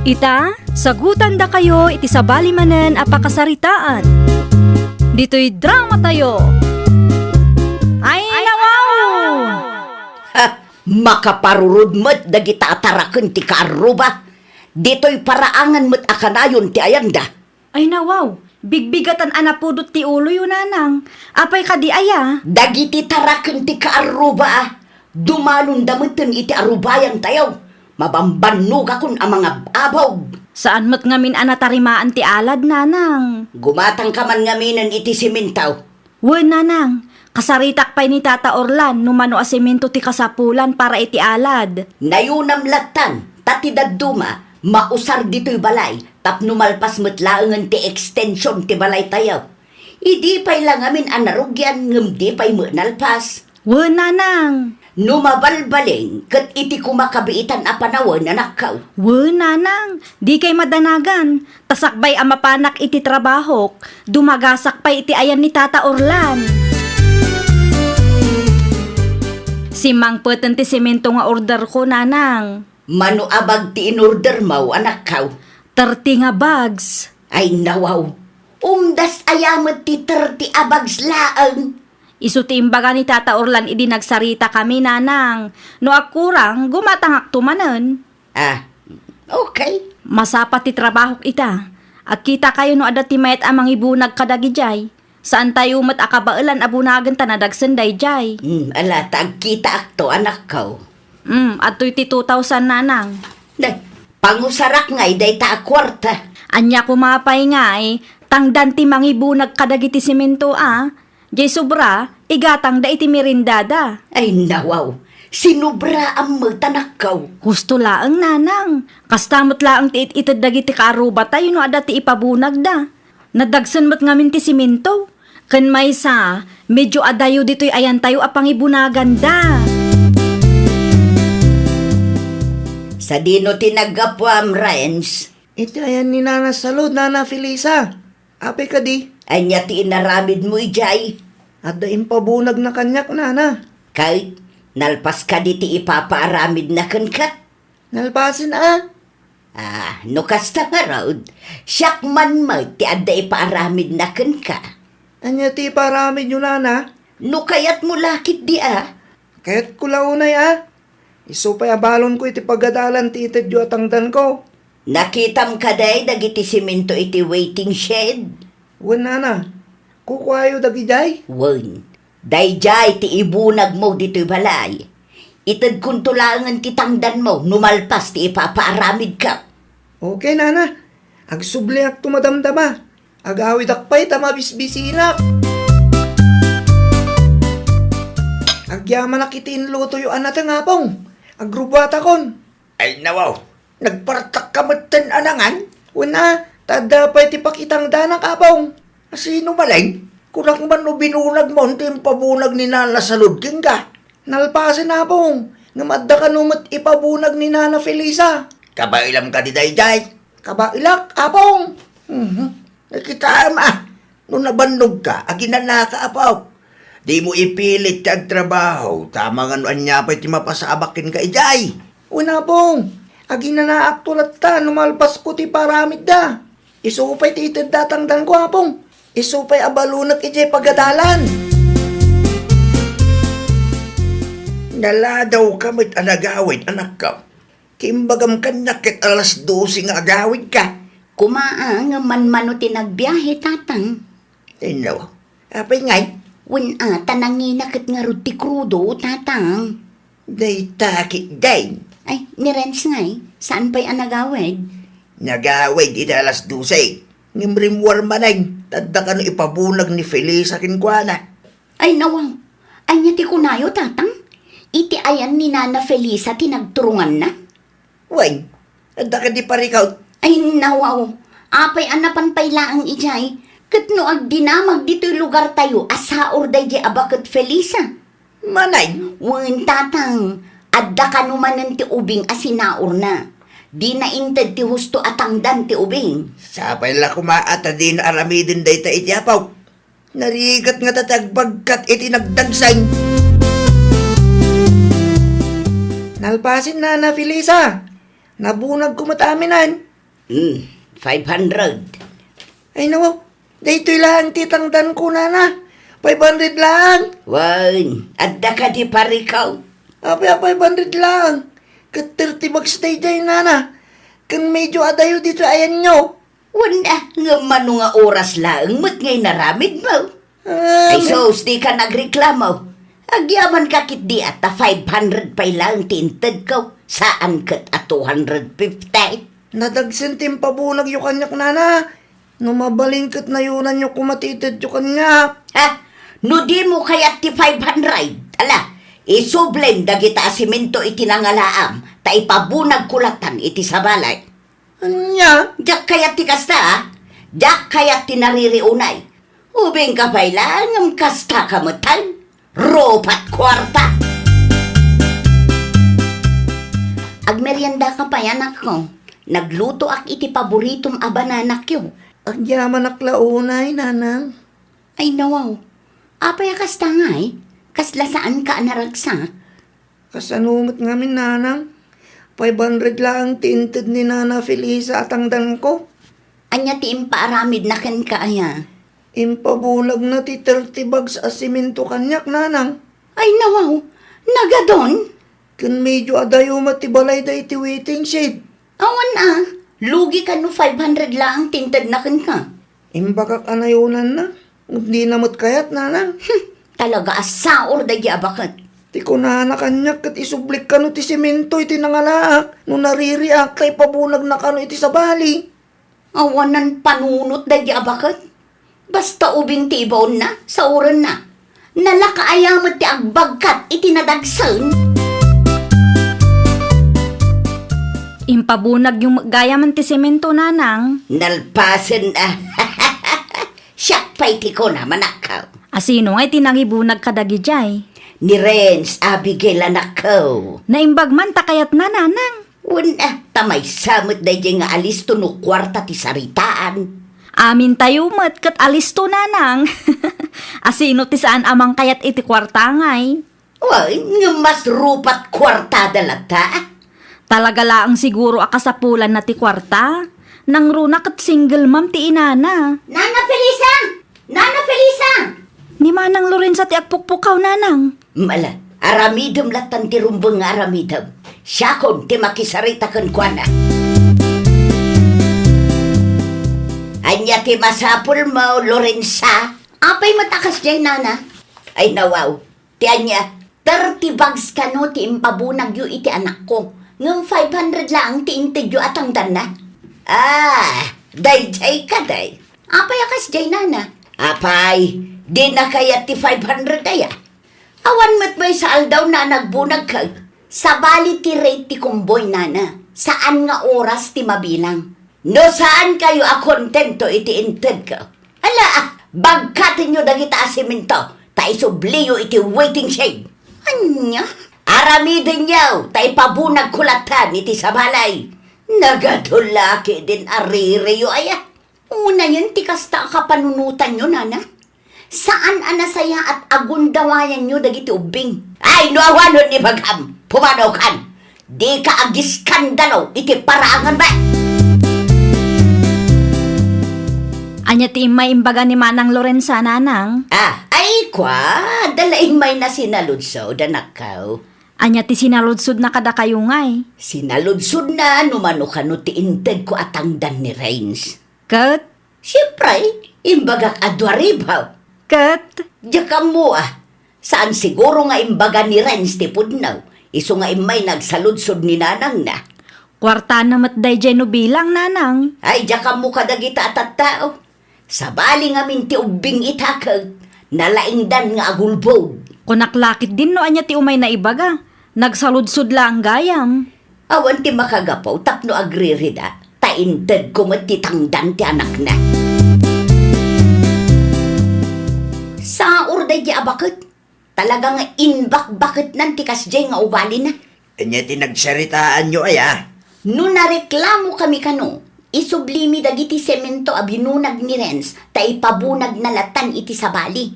Ita, sagutandakayo iti sabali manen a pakasaritaan. Ditoy drama tayo. Ay, nawaw! Ha! Makaparurod met dagiti ataraken ti kaarruba. Ditoy paraangan met a kanayon ti ayanda. Ay, nawaw, bigbigatan a napudot ti uloyo, nanang. Apay kadi aya? Dagiti taraken ti kaarruba a dumalonda metten iti arubayan tayo. Mabambannogakon a mangab-abog. Saan met ngamin a natarimaan ti alad, nanang. Gumatangka man ngaminen iti simento. Wen, nanang, kasaritak pay ni Tata Orlan no mano a semento ti kasapulan para iti alad. Nayunam lattan, ta ti dadduma, mausar ditoy balay, tapno malpas met laengen ti ekstension ti balaytayo. Idi pay la ngamin a narugian ngem di pay met nalpas. Wen, nanang. No mabalbalin, ket iti kumakabiitan a panawen, anakko. Wen, nanang, dikay madanagan. Ta sakbay a mapanak iti trabahok, dumagasak pay iti ayan ni Tata Orlan. Simmangpeten ti semento nga orderko, nanang. Mano a bag ti inordermo, anakko? Thirty nga bags. Ay, nawaw. Umdas aya met ti thirty a bags laeng? Isu ti imbaga ni Tata Orlan idi nagsaritakami, nanang. No agkurang, gumatangakto manen. Ah, okay. Masapa ti trabahok ita. Agkitakayo no adda ti mayat a mangibunag kadagijay. Saantayo met a kabaelan a bunagen ta nadagsen dayjay. Hmm, ala, ta agkitaakto, anakko. Hmm, adtoy ti two thousand, nanang. Nay, pangusarak ngay dayta a kuarta. Ania koma pay ngay, tangdan ti mangibunag kadagiti semento a. Jay sobra, igatangda iti merendada. Ay, nawaw. Sinobraan met, anakko. Husto laeng, nanang. Kasta met laeng ti it-ited dagiti kaarrubatayo no adda ti ipabunagda. Nadagsen met ngamin ti semento. Ken maysa, medyo adayo ditoy ayantayo a pangibunaganda. Sadino ti naggapuam, Renz? Iti ayan ni Nana Salud, Nana Felisa. Apay kadi? Ania ti inaramidmo idiay? Adda impabunagna kaniak, nana. Ket nalpas kadi ti ipapaaramidna kenka? Nalpasen a. Ah, no kasta ngarud, siak man met ti adda ipaaramidna kenka. Ania ti ipaaramidyo, nana? No kayatmo la ketdi a. Kayatko la unay a. Isu pay a balonko iti pagadalan ti itedyo a tangdanko. Nakitam kadi dagiti semento iti waiting shed? Wen, nana. Kukuayo dagidiay? Wen. Daydiay ti ibunagmo ditoy balay. Itedkonto laengen ti tangdanmo no malpas ti ipapaaramidko. Okay, nana. Agsubliakto madamdama. Agawidak pay ta mabisbisinak. Agyamanak iti inlutoyo a nateng, Apong. Agrubuatakon. Ay, nawaw. Nagpartakka metten a nangan? Wen a, ta adda pay ti pakitangdanak, Apong. Asino maleng? Kunak man no binunagmon ti impabunag ni Nana Salud kenka. Nalpasen, Apong, ngem adda kano met ipabunag ni Nana Felisa. Kabaelam kadi daydiay? Kabaelak, Apong. Mhm. Nakitaem a. No nabannogka, aginanaka, Apong. Dimo ipilit ti agtrabaho, ta amangan no ania pay ti mapasabak kenka idiay. Wen, Apong, aginanaakto latta no malpasko ti paramidda. Isu pay ti itedda a tangdanko, Apong. Isu pay a balonek idiay pagadalan. Naladawka met a nagawid, anakko. Ti imbagam kaniak ket alas dose nga agawidka. Koma a, ngem manmano ti nagbiahe, tatang. Inno, apay ngay? Wen a, ta nangina ket ngarud ti krudo, tatang. Dayta ketdin. Ay, ni Renz ngay, saan pay a nagawid? Nagawid iti alas dose. Ngem rimmuar manen, ta adda kano ipabunag ni Felisa kenkuana. Ay, nawaw. Ania ti kunayo, Tatang? Iti ayan ni Nana Felisa ti nagturunganna? Wen, adda kadi parikut? Ay, nawaw. Apay a napan pay laeng idiay? Ket no agdinamag ditoy lugartayo a saor daydiay a baket Felisa? Manay? Wen, Tatang, adda kano manen ti ubing a sinaorna. Dina inted ti husto a tangdan ti ubing. Sapay la koma a ta dina aramiden dayta iti apo. Narigat ngata ti agbagkat iti nagdagsen. Nalpasen, Nana Felisa. Nabunagko met aminen. Hmm, five hundred. Ay, nawaw. Daytoy laeng ti tangdanko, Nana. Five hundred laeng. Wen, adda kadi parikut? Apay a five hundred laeng? Ket thirty bags daydiay, Nana. Ken medyo adayo ditoy ayanyo. Wen a, ngem mano nga oras laeng met nga inaramidmo? Ay, sus, dika nagreklamo. Agyamanka ketdi a ta five hundred pay laeng ti intedko, saan ket a two hundred fifty. Nadagsen ti impabunagyo kaniak, Nana. No mabalin ket nayonanyo koma ti itedyo kaniak. Ha? No dimo kayat ti five hundred, ala, isublim dagita a semento iti nangalaam, ta ipabunagko latan iti sabali. Ania? Diak kayat ti kasta, a? Diak kayat ti naririunay. Ubingka pay laeng ngem kastaka metten. Rupat kuarta! Agmeriendaka pay, anakko. Naglutoak iti paboritom a bananakyo. Agyamanak la unay, Nanang. Ay, nawaw. Apay a kasta ngay? Kasla saanka a naragsak? Kasano met ngamin, Nanang? Five hundred laeng ti inted ni Nana Felisa a tangdanko. Ania ti impaaramidna kenka, aya? Impabunagna ti thirty bags a semento kaniak, Nanang. Ay, nawaw. Nagadun? Ken medyo adayo met ti balayda iti waiting shed. Awan a, lugi kano five hundred laeng ti intedna kenka. Imbagak a nayonanna, ngem dina met kayat, Nanang. Hmm, talaga a saor daydi a baket. Ti kunana kaniak ket isublik kano ti semento iti nangalaak no naririak ta ipabunagna kano iti sabali. Awanan panunot daydi a baket. Basta ubing ti ibaonna, saorenna. Nalaka aya met ti agbagkat iti nadagsen. Impabunagyo met gayamen ti semento, Nanang. Nalpasen a. Siak pay ti kunam, anakko. A sino ngay ti nangibunag kadagidiay? Ni Renz, Abigail, anakko. Naimbag man ta kayatna, Nanang. Wen a, ta maysa met daydiay nga alisto no kuarta ti saritaan. Amintayo met ket alisto, Nanang. A sino ti saan a mangkayat iti kuarta ngay? Wen, ngem mas rupat kuartada latta. Talaga laeng siguro a kasapulanna ti kuarta. Nangruna ket single mom ti inana. Nana Felisa! Nana Felisa! Ni Manang Lorenza ti agpukpukaw, Nanang. Mala, aramidem lattan ti rumbeng nga aramidem. Siakon ti makisarita kenkuana. Ania ti masapulmo, Lorenza? Apay met a kasdiay, Nana? Ay, nawaw. Ti ania, thirty bags kano ti impabunagyo iti anakko, ngem five hundred laeng ti intedyo a tangdanna. Ah, daydiay kadi. Apay a kasdiay, Nana? Apay, dina kayat ti five hundred aya? Awan met maysa aldawna a nagbunagka. Sabali ti rate ti convoy, Nana. Saan nga oras ti mabilang. No saankayo a kontento iti intedko, ala, bagkatenyo dagita a semento, ta isubliyo iti waiting shed. Ania? Aramidenyo, ta ipabunagko lattan iti sabali. Nagadulaki din aririyo aya. Unayen ti kasta a kapanunotanyo, Nana. Saan a nasayaat a gundawayanyo dagiti ubbing. Ay, no awanon ni bagam, pumanokan. Dika agiskandalo iti paraanganmi. Ania ti immay imbaga ni Manang Lorenza, Nanang? Ah, ay, kua, dala immay na sinaludsod, anakko. Ania ti sinaludsodna kadakayo ngay? Sinaludsodna no mano kano ti intedko a tangdan ni Renz. Ket? Siempre, imbagak a dua ribu. Ket? Diak ammo a. Saan siguro nga imbaga ni Renz ti pudno, isu nga immay nagsaludsod ni nanangna. Kuartana met daydiay no bilang, Nanang. Ay, diak ammo kadagita a tattao. Sabali ngamin ti ubbing ita ket nalaingdan nga agulbod. Kunak la ketdin no ania ti umay naibaga. Nagsaludsod laeng gayam. Awan ti makagapu tapno agririda, ta intedko met ti tangdan ti anakna. Saur daydi a baket. Talaga nga imbakbaketnan ti kasdiay nga ugalina. Ania ti nagsaritaanyo aya? No nareklamo kami kano, isublimi dagiti semento a binunag ni Renz ta ipabunagna latan iti sabali.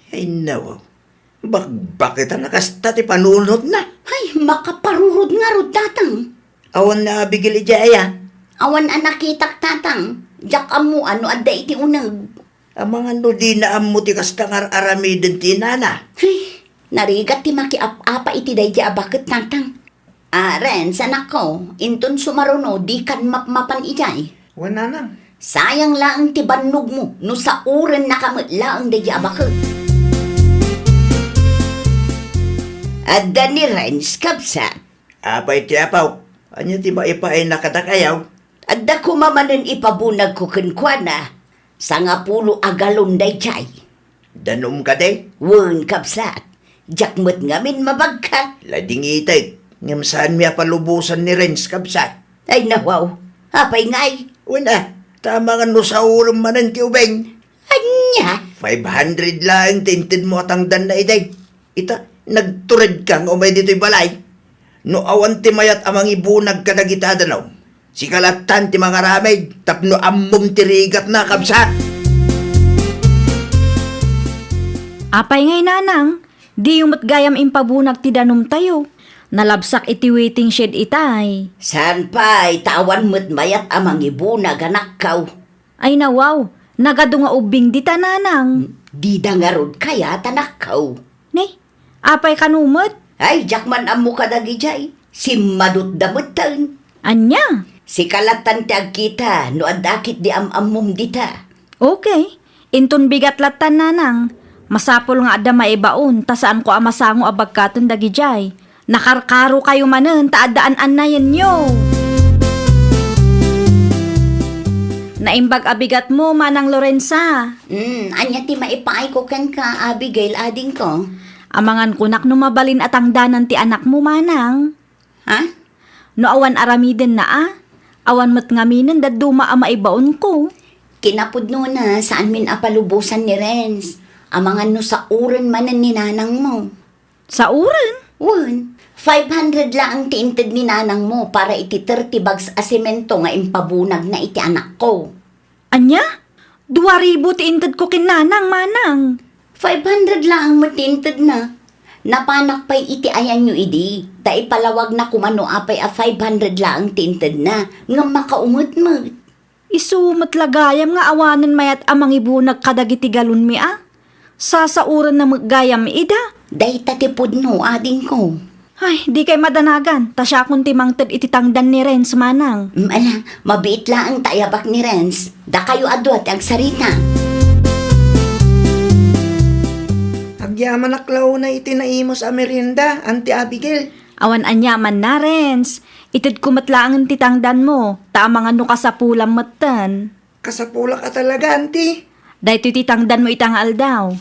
Ay, nawaw. Bakbaketan a kasta ti panunotna. Ay, makaparurod ngarud, tatang. Awan ni Abigail idiay aya? Awan a nakitak, tatang. Diak ammo no adda iti uneg. Amangan no dina ammo ti kasta nga ar-aramiden ti inana. Ay, narigat ti makiap-apa iti daydi a baket, tatang. Ah, Renz, anakko, inton sumaruno, dikan mapmapan idiay. Wen, nanang. Sayang laeng ti bannogmo no saurennaka met laeng daydi a baket. Adda ni Renz, kabsat. Apay ti apaw? Ania ti maipaayna kadakayaw? Adda koma manen ipabunagko kenkuana. Sangapulo a galon daydiay. Danum kadi? Wen, kabsat. Diak met ngamin mabagka. Ladingitek, ngem saanmi a palubosan ni Renz, kabsat. Ay, nawaw. Apay ngay? Wen a, ta amangan no saurem manen ti ubing. Ania? Five hundred laeng ti intedmo a tangdanna idi. Ita, nagturedka nga umay ditoy balay. No awan ti mayat a mangibunag kadagita a danum, sika lattan ti mangaramid tapno ammom ti rigatna, kabsat. Apay ngay, nanang? Diyo met gayam impabunag ti danumtayo. Nalabsak iti waiting shed itay. Saan pay, ta awan met mayat a mangibunag, anakko. Ay, nawaw, nagadu nga ubbing dita, nanang. Dida ngarud kayat, anakko. Ni, apay kano met? Ay, diak man ammo kadagidiay. Simmadutda metten. Ania? Sika lattan ti agkita no adda ketdi am-ammom dita. Okay. Inton bigat lattan, nanang. Masapul nga adda maibaon ta saanko a masango a bagkaten dagidiay. Nakarkarokayo manen ta adda an-annayenyo. Naimbag a bigatmo, Manang Lorenza. Hmm, ania ti maipaayko kenka, Abigail, adingko? Amangan kunak no mabalin a tangdanan ti anakmo, manang. Ha? No awan aramidenna a, awan met ngaminen dadduma a maibaonko. Kinapudnona, saanmin a palubosan ni Renz. Amangan no saoren manen ni nanangmo. Saoren? Wen, five hundred laeng ti inted ni nanangmo para iti thirty bags a semento nga impabunagna iti anakko. Ania? Dua ribu ti intedko ken nanang, manang. Five hundred laeng met ti intedna. Napanak pay iti ayanyo idi, ta ipalawagna koma no apay a five hundred laeng ti intedna, ngem makaunget met. Isu met la gayam nga awanen mayat a mangibunag kadagiti galonmi a? Sasaorenna met gayam ida? Dayta ti pudno, adingko. Ay, dikay madanagan, ta siakon ti mangted iti tangdan ni Renz, manang. Mm, ala, mabiit laeng ta ayabak ni Renz. Dakayo a dua ti agsarita. Agyamanak la unay iti naimus a merienda, Auntie Abigail. Awan aniamanna, Renz. Itedko met laengen ti tangdanmo, ta amangan no kasapulam metten. Kasapulak a talaga, Auntie. Daytoy ti tangdanmo ita nga aldaw.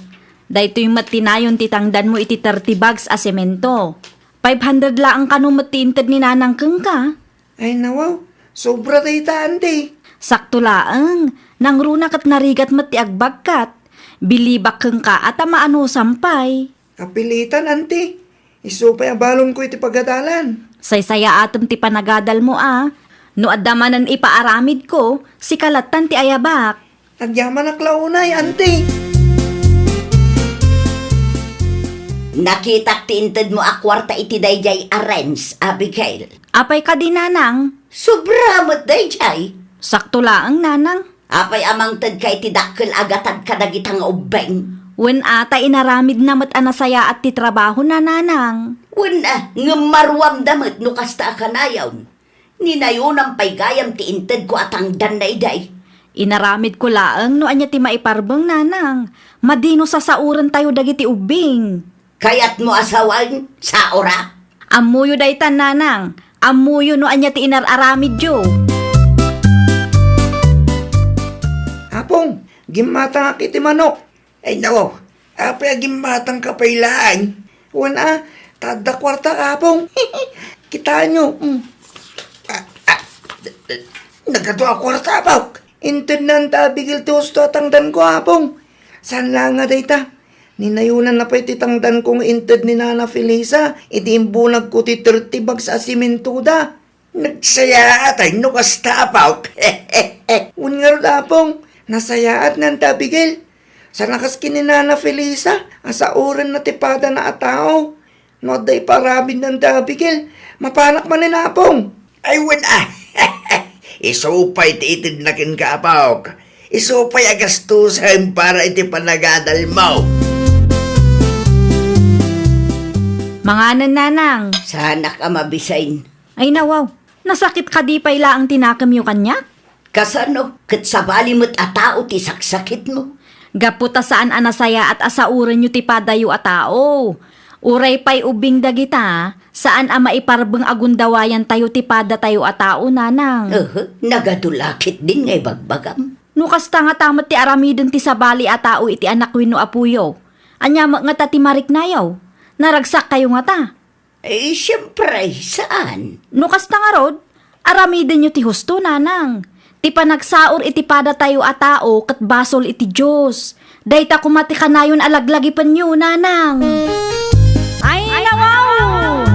Daytoy met ti nayon ti tangdanmo iti thirty bags a semento. Five hundred laeng kano met ti inted ni Nanang kenka. Ay, nawaw. Sobra dayta, Auntie. Sakto laeng. Nangruna ket narigat met ti agbagkat. Bilibak kenka a ta maanusan pay. Kapilitan, Auntie. Isu pay a balonko iti pagadalan. Saysayaatem ti panagadalmo a. No adda manen ipaaramidko, sika lattan ti ayabak. Agyamanak la unay, Auntie. Nakitak ti intedmo a kuarta iti daydiay a Renz, Abigail. Apay kadi, Nanang? Sobra met daydiay. Sakto laeng, Nanang. Apay a mangtedka iti dakkel a gatad kadagita nga ubbing? Wen a, ta inaramidna met a nasayaat ti trabahona, Nanang. Wen a, ngem maruamda met no kasta a kanayam. Ni nayonan pay gayam ti intedko a tangdanna idi. Inaramidko laeng no ania ti maiparbeng, Nanang. Madi no sasaorentayo dagiti ubbing. Kayatmo a sawen, saora? Ammoyo daytan, Nanang. Ammoyo no ania ti inar-aramidyo. Apong, gimmatangak iti manok. Ay, nako. Apay a gimmatangka pay laeng? Wen a, ta adda kuarta, Apong. Kitaenyo, mm. Ah, ah, nagadu a kuarta, Apok. Intedna ni Abigail ti husto a tangdanko, Apong. Saan laeng a dayta. Ninayonanna pay ti tangdanko nga inted ni Nana Felisa iti imbunagko ti thirty bags a simentoda. Nagsayaatay no kasta, Apok. Wen ngarud, Apong, nasayaat ni Auntie Abigail. Sana kas ken ni Nana Felisa, a saorenna ti padana a tao. No adda ipaaramid ni Auntie Abigail, mapanak manen, Apong. Ay, wen a. Isu pay ti itedna kenka, Apok. Isu pay a gastusen para iti panagadalmo. Manganen, Nanang. Saanak a mabisin. Ay, nawaw. Nasakit kadi pay laeng ti nakemyo kaniak? Kasano? Ket sabali met a tao ti saksakitmo. Gapu ta saan a nasayaat a saorenyo ti padayo a tao. Uray pay ubbing dagita, saan a maiparbeng a gundawayantayo ti padatayo a tao, Nanang. Ehe, nagadu la ketdin nga ibagbagam. No kasta ngata met ti aramiden ti sabali a tao iti anak wenno apoyo, ania met ngata ti mariknayo? Naragsakkayo ngata? Eh, siempre, saan? No kasta ngarud, aramidenyo ti husto, Nanang. Ti panagsaor iti padatayo a tao ket basol iti Dios. Dayta koma ti kanayon a laglagipenyo, Nanang. Ay, nawaw!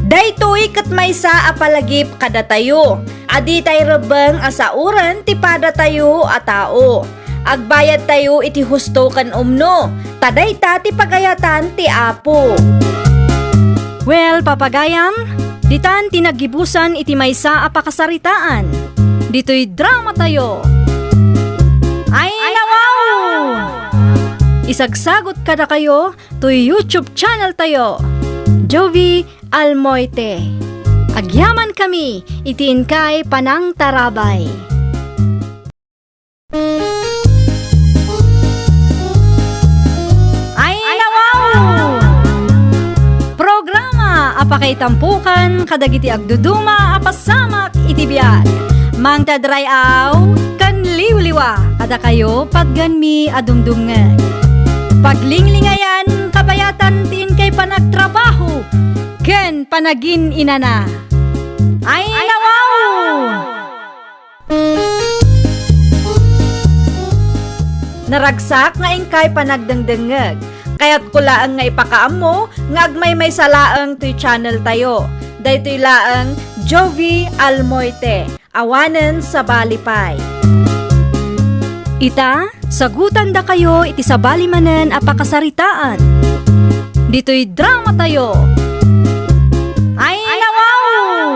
Daytoy ket maysa a palagip kadatayo a ditay rebbeng a saoren ti padatayo a tao. Agbayadtayo iti husto ken umno, ta dayta ti pagayatan ti Apo. Well, papagayam, ditan ti naggibusan iti maysa a pakasaritaan. Ditoy dramatayo. Ay, nawaw! Isagsagot kadakayo toy YouTube channel tayo, Jovie Almoite. Agyamankami iti inkay panangtarabay. Ay, nawaw! Programa a pakaitampokan kadagiti agduduma a pasamak iti biag. Mangted ray-aw ken liwliwa kadakayo patgenmi a dumdumngeg. Paglinglingayan, kabayatan ti inkay panagtrabaho ken panagin-inana. Ay, nawaw! Naragsak nga inkay panagdengdengngeg. Kayatko laeng nga ipakaammo nga agmaymaysa laeng toy channel tayo. Daytoy laeng Jovie Almoite, awanen sabali pay. Ita, sagutandakayo iti sabali manen a pakasaritaan. Ditoy dramatayo. Ay, nawaw!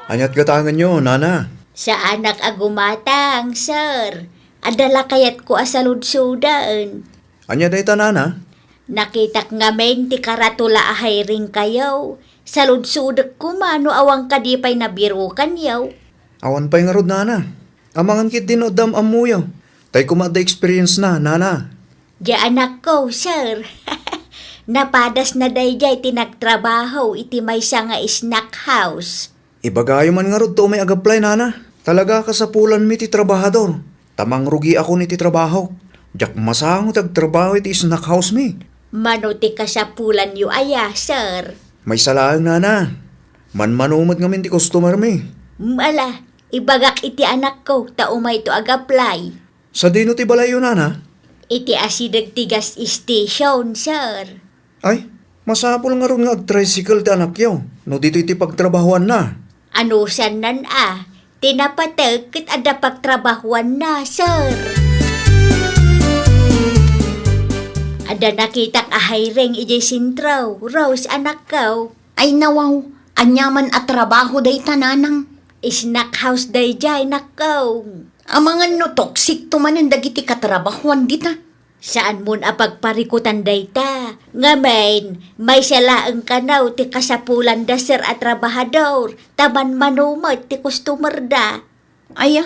Ania't gatangenyo, Nana? Saanak a gumatang, sir. Adda la kayatko a saludsoden. Ania dayta, Nana? Nakitak ngamin ti karatula a hiringkayo. Saludsodek koma no awan kadi pay nabirukanyo. Awan pay ngarud, Nana. Amangan ketdi no adda am-ammoyo. Tay koma adda experience na, Nana. Diay anakko, sir. Napadasna daydiay ti nagtrabaho iti maysa nga snack house. Ibagayo man ngarud ta umay ag-apply, Nana. Talaga a kasapulanmi ti trabahador. Ta mangrugiakon iti trabahok. Diak masango ti agtrabaho iti snack house mi. Mano ti kasapulanyo aya, sir? Maysa laeng, Nana. Manmano met ngamin ti customer mi. Ala, ibagak iti anakko ta umayto ag-apply. Sadino ti balayyo, Nana? Iti asideg ti gas station, sir. Ay, masapul ngarud nga ag-tricycle ti anakyo no ditoy ti pagtrabahoanna. Anusannan a, ti napateg ket adda pagtrabahoanna, sir. Adda nakitak a hiring idiay sentro, Rose, anakko. Ay nawaw, ania man a trabaho dayta, Nanang? Snack house daydiay, nakko. Amangan no toxic to manen dagiti katrabahoan dita. Saanmon a pagparikutan dayta. Ngamin, maysa laeng kano ti kasapulanda, sir, a trabahador, ta manmano met ti customerda. Aya?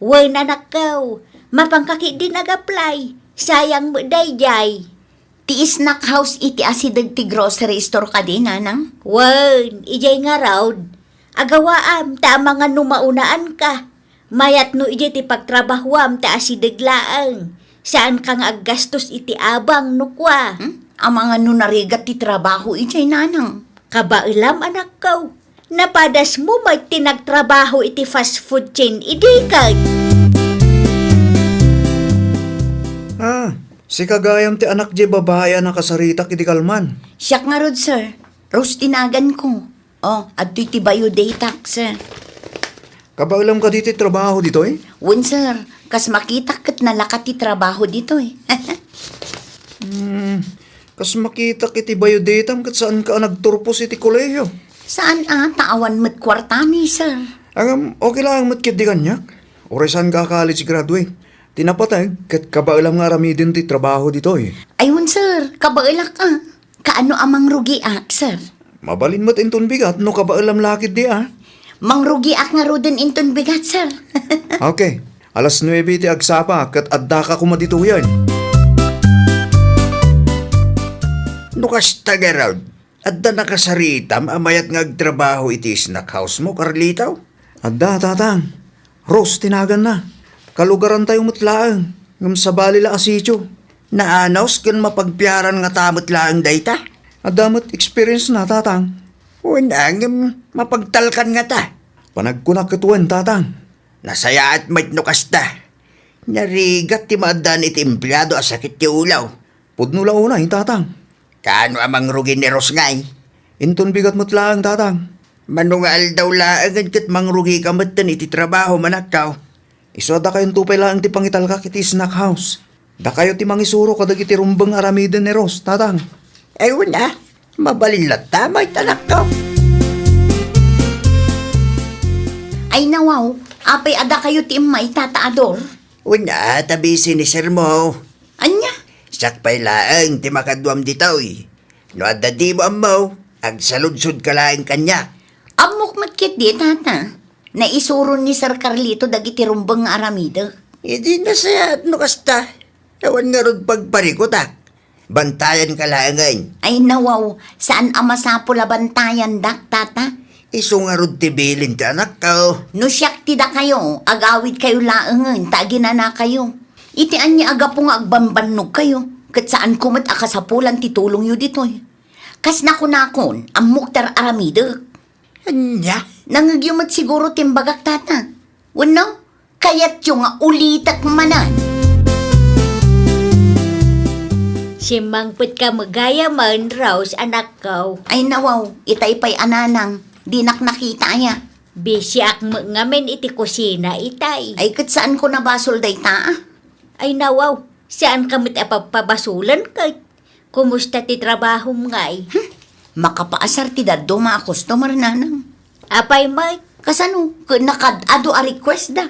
Wen, anakko, mapanka ketdin ag-apply. Sayang met daydiay. Ti snack house iti asideg ti grocery store kadi, Nanang? Wen, idiay ngarud. Agawaam, ta amangan no maunaanka. Mayat no idiay ti pagtrabahoam ta asideg laeng. Saanka nga aggastos iti abang no kua. Hmm? Amangan no narigat ti trabaho idiay, nanang. Kabaelam, anakko. Napadasmo met ti nagtrabaho iti fast food chain idi ket. Ah, sika gayam ti anak diay babai a nakasaritak idi kalman. Siak ngarud, sir. Rose ti naganko. Oh, adtoy ti biodatak, sir. Kabaelam kadi ti trabaho ditoy? Wen, sir. Kas makitak ket nalakat ti trabaho ditoy. Hmm, kas makitak iti biodatam ket saanka a nagturpos iti kolehiyo? Saan a, ta awan met kuartami, sir. Ngem, okay laeng met ketdi kaniak. Uray saanka a college graduate. Ti napateg, ket kabaelam nga aramiden ti trabaho ditoy. Ay, wen, sir. Kabaelak a. Kaano a mangrugiak, sir? Mabalin met inton bigat no kabaelam la ketdi a. Mangrugiak ngaruden inton bigat, sir. Okay. Alas nuebe ti agsapa ket addaka koma ditoyen. No kasta ngarud, adda nakasaritam a mayat nga agtrabaho iti snack house mo, Carlito? Adda, tatang. Rose ti naganna. Kalugarantayo met laeng, ngem sabali la a sitio. Naanus ken mapagpiaran ngata met laeng dayta? Adda met experience na, tatang. Wen a, ngem mapagtalkan ngata. Panagkunak ket wen, tatang. Nasayaat met no kasta. Narigat ti maaddaan iti empleado a sakit ti ulo. Pudno la unay, tatang. Kaano a mangrugi ni Rose ngay? Inton bigat met laeng, tatang. Mano nga aldaw laengen ket mangrugika metten iti trabaho, manakkaw. Isu a dakayonto pay laeng ti pangitalkak iti snack house. Dakayo ti mangisuro kadagiti rumbeng aramiden ni Rose, tatang. Ay, wen a. Mabalin latta, mayat, anakkaw. Ay, nawaw. Apay a dakayo ti imma ita, Tata Ador? Wen a, ta busy ni sir mo. Ania? Siak pay laeng ti makaduam ditoy. No adda dimo ammo, agsaludsodka laeng kaniak. Ammok met ketdi, tata. Naisuron ni Sir Carlito dagiti rumbeng nga aramidek. Idi nasayaat no kasta. Awan ngarud pagparikutak. Bantayanka laengen. Ay, nawaw, saan a masapul a bantayandak, tata? Isu ngarud ti bilin ti anakko. No siak ti dakayo, agawidkayo laengen ta aginanakayo. Iti ania a gapu nga agbambannogkayo, ket saanko met a kasapulan ti tulongyo ditoy. Kas nakunakon, ammok ti ar-aramidek. Ania? Nangngegyo met siguro ti imbagak, tata. Wenno, kayatyo nga ulitek manen? Simmangpetka met gayamen, Rose, anakko. Ay, nawaw, itay pay a nanang, dinak nakita aya. Bisiak met ngamin iti kusina itay. Ay, ket saanko nabasol dayta, a? Ay, nawaw, saanka met a pabpabasolen ket. Kumusta ti trabahom ngay? Hmm, makapaasar ti dadduma a customer, nanang. Apay met? Kasano? Ket nakad-adu a request da.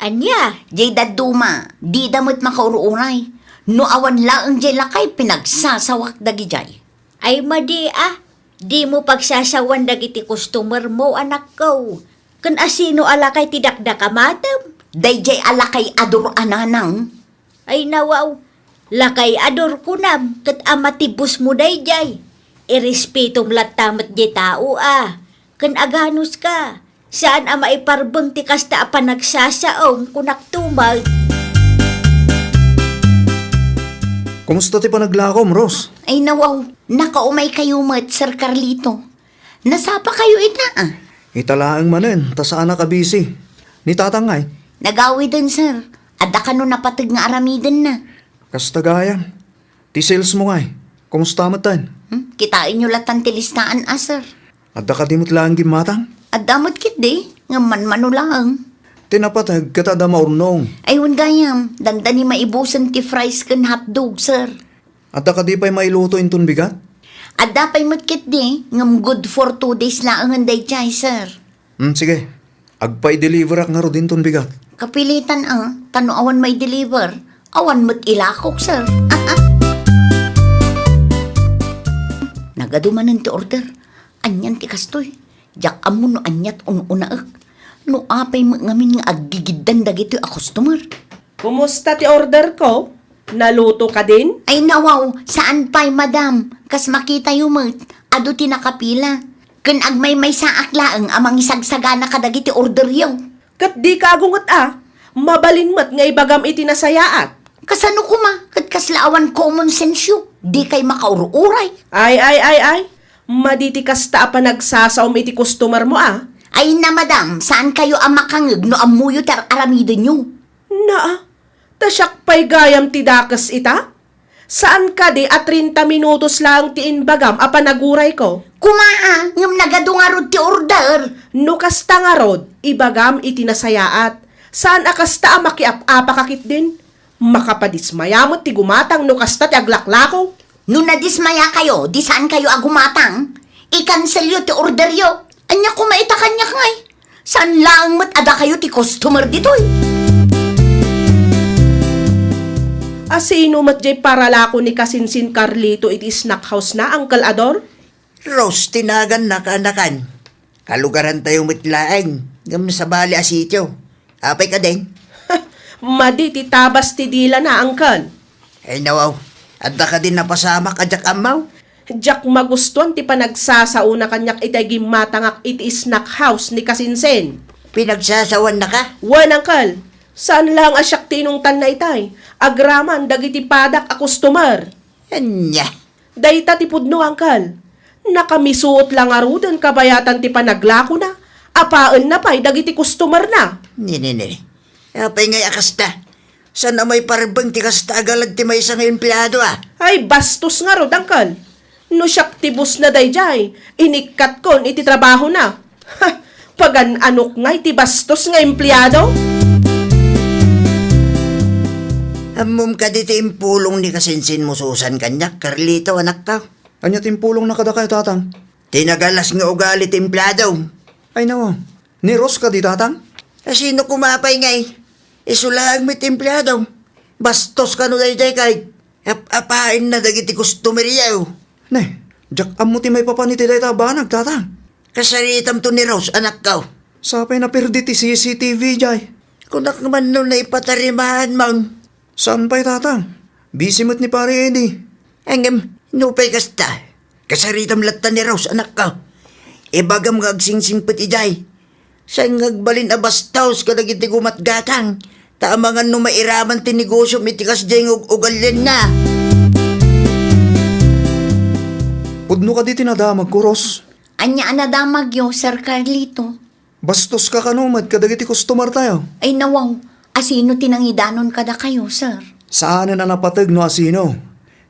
Ania? Jay dadduma, dida met makaur-uray. No awan laeng jay lakay, pinagsasawak dagidiay. Ay madi a, dimo pagsasawan dagiti customer mo, anakko. Ken asino a lakay ti dakdakamatem? Dayjay a lakay a dur a nanang. Ay nawaw, lakay a dur kunam ket a matibusmo dayjay. Irespetom latta met jay tao a, ken aganuska. Saan a maiparbeng ti kasta a panagsasaom, kunakto met. Kumusta ti panaglakom, Rose? Ay nawaw, nakaumaykayo met, Sir Carlito. Nasapakayo ita, a? Ita laeng manen, ta saanak a busy. Ni tatang ngay? Nagawiden, sir. Adda kano napateg nga aramidenna. Kasta gayam. Ti sales mo ngay, kumusta metten? Hmm? Kitaenyo latan ti listaan, a, sir. Adda kadi met laeng gimmatang? Adda met ketdi, ngem manmano laeng. Ti napateg ket adda maurnong. Ay, wen gayam, dandani maibusen ti fries ken hotdog, sir. Adda kadi pay mailuto inton bigat? Adda pay met ketdi, ngem good for two days laengen dayjay, sir. Hmm, sige. Agpai-deliverak ngarud inton bigat. Kapilitan, a, ta no awan mai-deliver, awan met ilakok, sir. Nagadu manen ti order. Anian ti kastoy? Diak ammo no aniat un-unaek. No apay met ngamin nga aggigiddan dagitoy a customer. Kumusta ti order ko? Naluto kadin? Ay, nawaw, saan pay, madam. Kas makitayo met, adu ti nakapila. Ken agmaymaysaak laeng a mangisagsagana kadagiti orderyo. Ket dika agunget a, mabalin met nga ibagam iti nasayaat. Kasano koma ket kasla awan common sense-yo? Dikay makaur-uray. Ay, ay, ay, ay. Madi ti kasta a panagsasaom iti customer mo, a? Ay na, madam, saan kayo a makangeg no ammoyo ti ar-aramidenyo? Naa, ta siak pay gayam ti dakes ita? Saan kadi a treinta minutos laeng ti imbagam a panagurayko? Kuma a, ngem nagadu ngarud ti order. No kasta ngarud, ibagam iti nasayaat. Saan a kasta a makiap-apaka ketdin? Makapadismaya met ti gumatang no kasta ti aglaklako. No nadismayakayo, di saan kayo a gumatang. I-cancel-yo ti order-yo. Ania koma ita kaniak ngay? Saan laeng met a dakayo ti customer ditoy? A sino met jay paralako ni Kasinsin Carlito iti snack house na, Uncle Ador? Rose ti naganna, kaanakan. Kalugarantayo met laeng, ngem sabali a sitio. Apay kadin? Madi ti tabas ti dilana, Uncle. Ay, nawaw. Adda kadi napasamak a diak ammo? Diak magustuan ti panagsasaona kaniak itay gimmatangak iti snack house ni Kasinsin. Pinagsasaoannaka? Wen, Uncle. Saan laeng a siak ti inungtanna itay. Agraman dagiti padak a customer. Ania? Dayta ti pudno, Uncle. Nakamisuot la ngaruden kabayatan ti panaglakona. Apaenna pay dagiti customer-na. Ni, ni, ni. Apay ngay a kasta? Saan a maiparbeng ti kasta a galag ti maysa nga empleado, a? Ay, bastos ngarud, Uncle. No siak ti boss-na daydiay, inikkatkon iti trabahona. Ha! Pagan-anok ngay ti bastos nga empleado? Ammom kadi ti impulong ni Kasinsin mo Susan kaniak, Carlito, anakko? Ania ti impulongna kadakayo, Tatang? Ti nagalas nga ugali ti empleado. Ay, nawaw. Ni Rose kadi, Tatang? A sino koma pay ngay? Isu laeng met ti empleado. Bastos kano daydiay kay ap-apaenna dagiti customer-yo. Ne, diak ammo ti maipapan iti dayta a banag, Tatang. Kasaritamto ni Rose, anakko. Sapay naperdi ti C C T V jay. Kunak man no naipatarimaanmon. Saan pay, Tatang? Busy met ni Pare Eddie. Ngem, nupay kasta, kasaritam latta ni Rose, anakko. Ibagam nga agsingsingpet idiay. Saan nga agbalin a bastos kadagiti gumatgatang, ta amangan no mairaman ti negosiom iti kasdiay nga ug-ugalianna. Pudno kadi ti nadamagko, Rose? Ania a nadamagyo, Sir Carlito? Bastoska kano met kadagiti customer-tayo? Ay, nawaw. Asino ti nangidanon kadakayo, sir? Saanen a napateg no asino.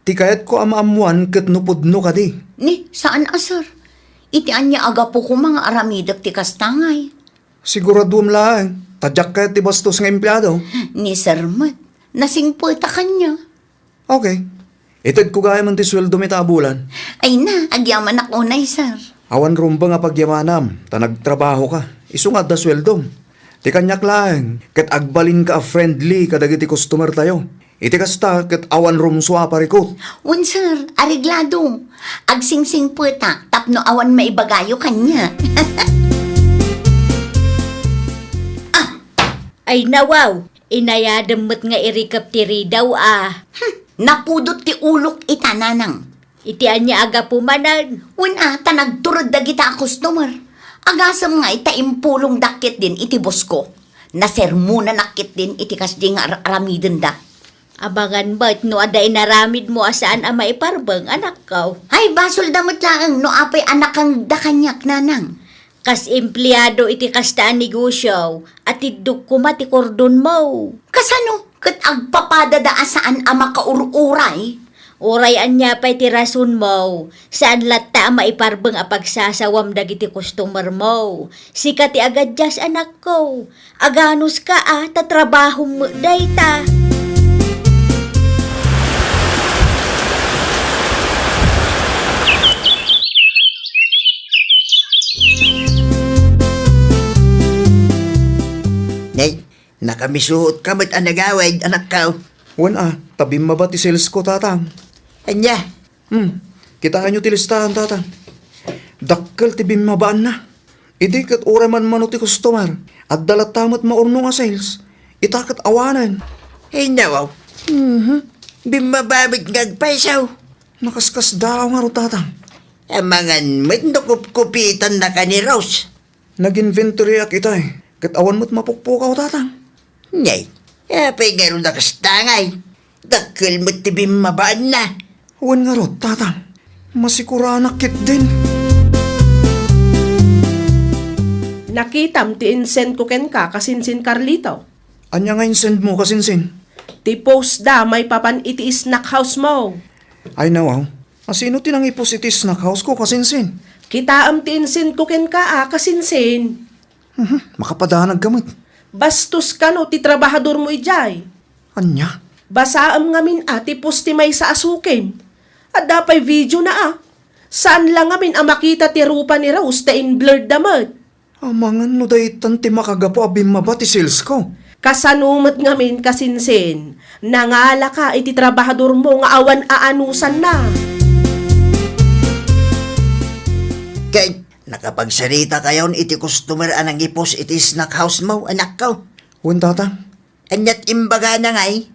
Ti kayatko a maammoan ket no pudno kadi. Ni, saan a, sir. Iti ania a gapu koma nga aramidek ti kasta ngay? Siguraduem laeng, ta diak kayat ti bastos nga empleado. Ni sir met, nasingpeta kaniak. Okay. Itedko gayamen ti sueldom ita a bulan. Ay na, agyamanak unay, sir. Awan rumbeng a pagyamanam, ta nagtrabahoka. Isu nga adda sueldom. Ti kaniak laeng, ket agbalinka a friendly kadagiti customer-tayo. Iti kasta, ket awan rumsua a parikut. Wen, sir, areglado. Agsingsingpetak tapno awan maibagayo kaniak. Ah! Ay, nawaw! Inayadem met nga irikep ti ridaw a. Hmm, napudot ti ulok ita, nanang. Iti ania a gapu manen? Wen a, ta nagtured dagita a customer. Agasem nga ita impulongdak ketdin iti boss-ko. Nasermonanak ketdin iti kasdi nga ar-, aramidenda. Amangan met no adda inaramidmo a saan a maiparbeng, anakko. Ay, basolda met laeng no apay a nakangegda kaniak, nanang. Kas empleado iti kasta a negosio, atiddok koma ti kordonmo. Kasano? Ket agpapadada a saan a makaur-uray? Uray ania pay ti rasonmo, saan latta a maiparbeng a pagsasawam dagiti customermo. Sika ti agadias, anakko. Aganuska a, ta trabahom met dayta. Nay, nakamisuotka met a nagawid, anakko. Wen a, ta bimmaba ti salesko, Tatang. Ania? Hmm, kitaenyo ti listahan, Tatang. Dakkel ti bimmabaanna. Idi ket uray manmano ti customer, adda latta met maurnong a sales. Ita ket awanen. Ay, nawaw. Mhm. Bimmaba met nga agpayso. Nakaskasdaaw ngarud, Tatang. Amangan met no kupkupitannaka ni Rose. Nag-inventoryak itay, ket awan met mapukpukaw, Tatang. Nay, apay ngarud a kasta ngay? Dakkel met ti bimmabaanna. Wen ngarud, Tatang. Masikuranak ketdin. Nakitam ti insend ko kenka, kasinsin Carlito. Ania nga insend mo, kasinsin? Ti post da maipapan iti snack house mo. Ay, nawaw. Asino ti nangipost iti snack house ko, kasinsin? Kitaem ti insend ko kenka, a, kasinsin. Mhm, makapadanag ka met. Bastos kano ti trabahador mo idiay. Ania? Basaem ngamin a ti post ti maysa a sukim. Adda pay video na a. Saan la ngamin a makita ti rupa ni Rose ta in-blurred da met. Amangan no daytan ti makagapu a bimmaba ti sales ko. Kasano met ngamin, kasinsin, nangalaka iti trabahador mo nga awan aanusanna? Ket nakapagsarita kayon iti customer a nangipost iti snack house mo, anakko? Wen, Tatang. Aniat imbagana ngay?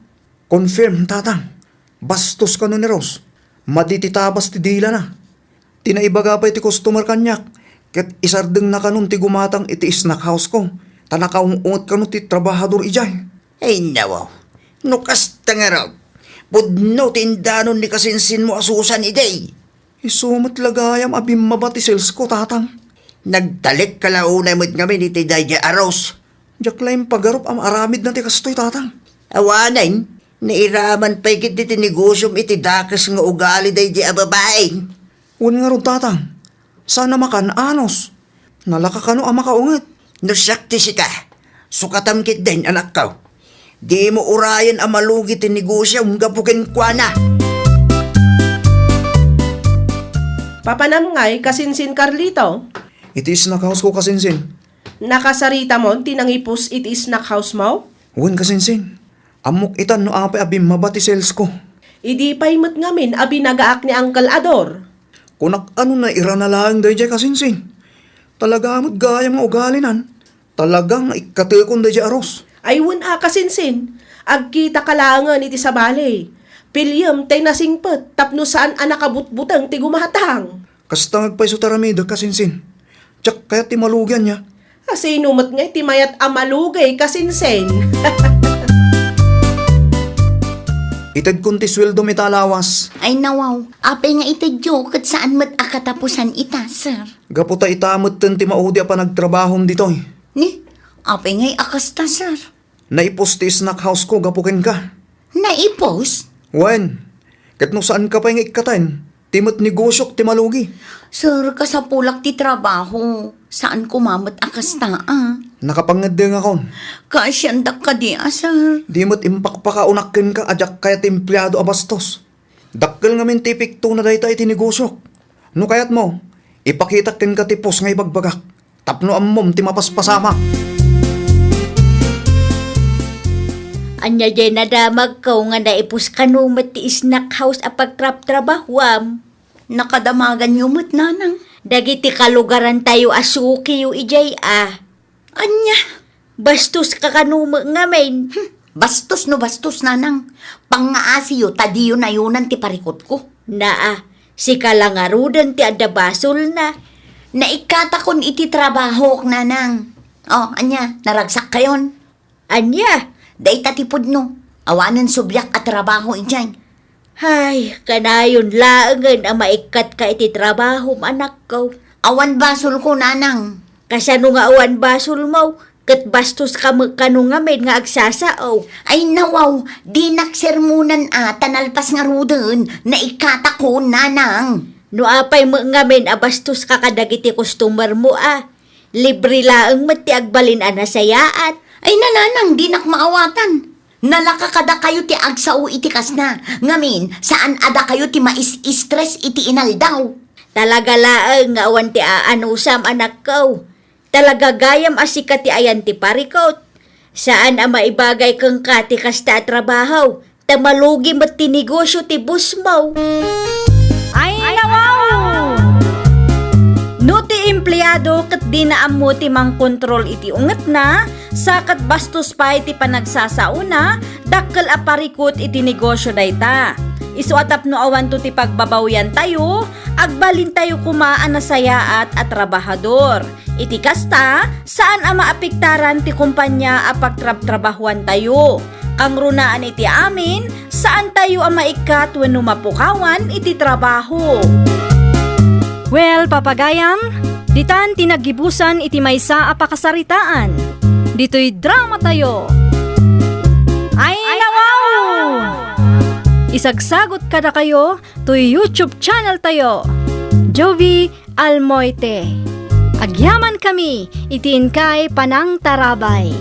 Confirm, Tatang. Bastos kano ni Rose. Madi ti tabas ti dilana. Ti naibaga pay ti customer kaniak, ket isardengna kanon ti gumatang iti snack house ko, ta nakaung-unget kano ti trabahador idiay. Ay, nawaw. No kasta ngarud, pudno ti indanon ni kasinsin mo a Susan idi. Isu met la gayam a bimmaba ti sales ko, Tatang. Nagtalek ka la unay met ngamin iti daydiay a Rose. Diak la impagarup a maaramidna ti kastoy, Tatang. Awanen, nairaman pay ketdi ti negosiom iti dakes nga ugali daydiay a babai. Wen ngarud, Tatang. Saan a makan-anos. Nalaka kano a makaunget. No siak ti sika, sukatam ketdin, anakko. Dimo urayen a malugi ti negosiom gapu kenkuana. Papanam ngay, kasinsin Carlito? Iti snack house ko, kasinsin. Nakasaritamon ti nangipost iti snack house mo? Wen, kasinsin. Ammok itan no apay a bimmaba ti sales ko. Idi pay met ngamin a binagaak ni Uncle Ador. Kunak, ano, nairana laeng daydiay, kasinsin. Talaga met gayam nga ugalinan. Talaga nga ikkatekon daydiay a Rose. Ay, wen a, kasinsin. Agkita ka laengen iti sabali. Piliem tay nasingpet tapno saan a nakabutbuteng ti gumatang. Kasta nga agpayso ti aramidek, kasinsin. Diak kayat ti malugi, ania. Asino met ngay ti mayat a malugi, kasinsin? Itedkon ti sueldom ita a lawas. Ay, nawaw. Apay nga itedyo ket saan met a katapusan ita, sir? Gapu ta ita metten ti maudi a panagtrabahom ditoy. Ni? Apay ngay a kasta, sir? Naipos ti snack house ko gapu kenka. Naipos? Wen, ket no saanka pay nga ikkaten, ti met negosiok ti malugi. Sir, kasapulak ti trabaho. Saan koma met a kasta, a. Nakapangeddengakon. Kaasiandak kadi a, sir. Di met impakpakaunak kenka a diak kayat ti empleado a bastos. Dakkel ngamin ti epektona dayta iti negosiok. No kayatmo, ipakitak kenka ti post nga ibagbagak tapno ammom ti mapaspasamak. Ania diay nadamagko nga naipos kano met ti snack house a pagtraptrabahuam? Nakadamaganyo met, nanang. Dagiti kalugarantayo a sukiyo idiay a. Ania? Bastos ka kano met ngamin. Hmm, bastos no bastos, nanang. Pangngaasiyo ta diyo nayunan ti parikutko. Naa, sika la ngaruden ti adda basolna. Naikkatakon iti trabahok, nanang. O, ania, naragsak kayon? Ania? Dayta ti pudno. Awanen subliak a trabaho idiay. Hay, kanayon laengen a maikkatka iti trabahom, anakko. Awan basolko, nanang. Kasano nga awan basolmo? Ket bastoska met kano ngamin nga agsasao. Ay, nawaw, dinak sermonan a, ta nalpas ngaruden, naikkatakon, nanang. No apay met ngamin a bastoska kadagiti customermo a, libre laeng met ti agbalin a nasayaat. Ay, nanang, dinak maawatan. Nalaka kadakayo ti agsao iti kasna. Ngamin, saan a dakayo ti mais-stress iti inaldaw. Talaga laeng nga awan ti aanusam, anakko. Talaga gayam a sika ti ayan ti parikut. Saan a maibagay kenka ti kasta a trabaho, ta malugi met ti negosio ti bossmo. Ay, nawaw! No ti empleado ket dina ammo ti mangkontrol iti ungetna, sa ket bastos pay ti panagsasaona, dakkel a parikut iti negosio dayta. Isu a tapno awanto ti pagbabawiantayo, agbalintayo koma a nasayaat a trabahador. Iti kasta, saan a maapektaran ti kompania a pagtrabtrabahoantayo. Kangrunaan iti amin, saantayo a maikkat wenno mapukawan iti trabaho. Well, papagayam, ditan ti naggibusan iti maysa a pakasaritaan. Ditoy dramatayo. Ay, nawaw! Isagsagot kadakayo toy YouTube channel tayo, Jovi Almoite. Agyaman kami iti inkay panangtarabay.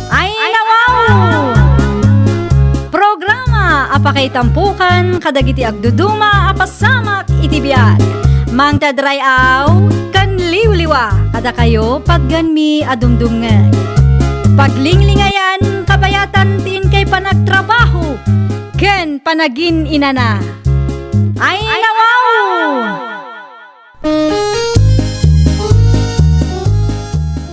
Ay, nawaw! Programa a pakaitampukan kadagiti agduduma a pasamak iti biag. Mangtadray-aw ken liwliwa kadakayo patgenmi a dumdumngeg. Paglinglingayan, kabayatan ti inkay panagtrabaho ken panagin-inana. Ay, nawaw!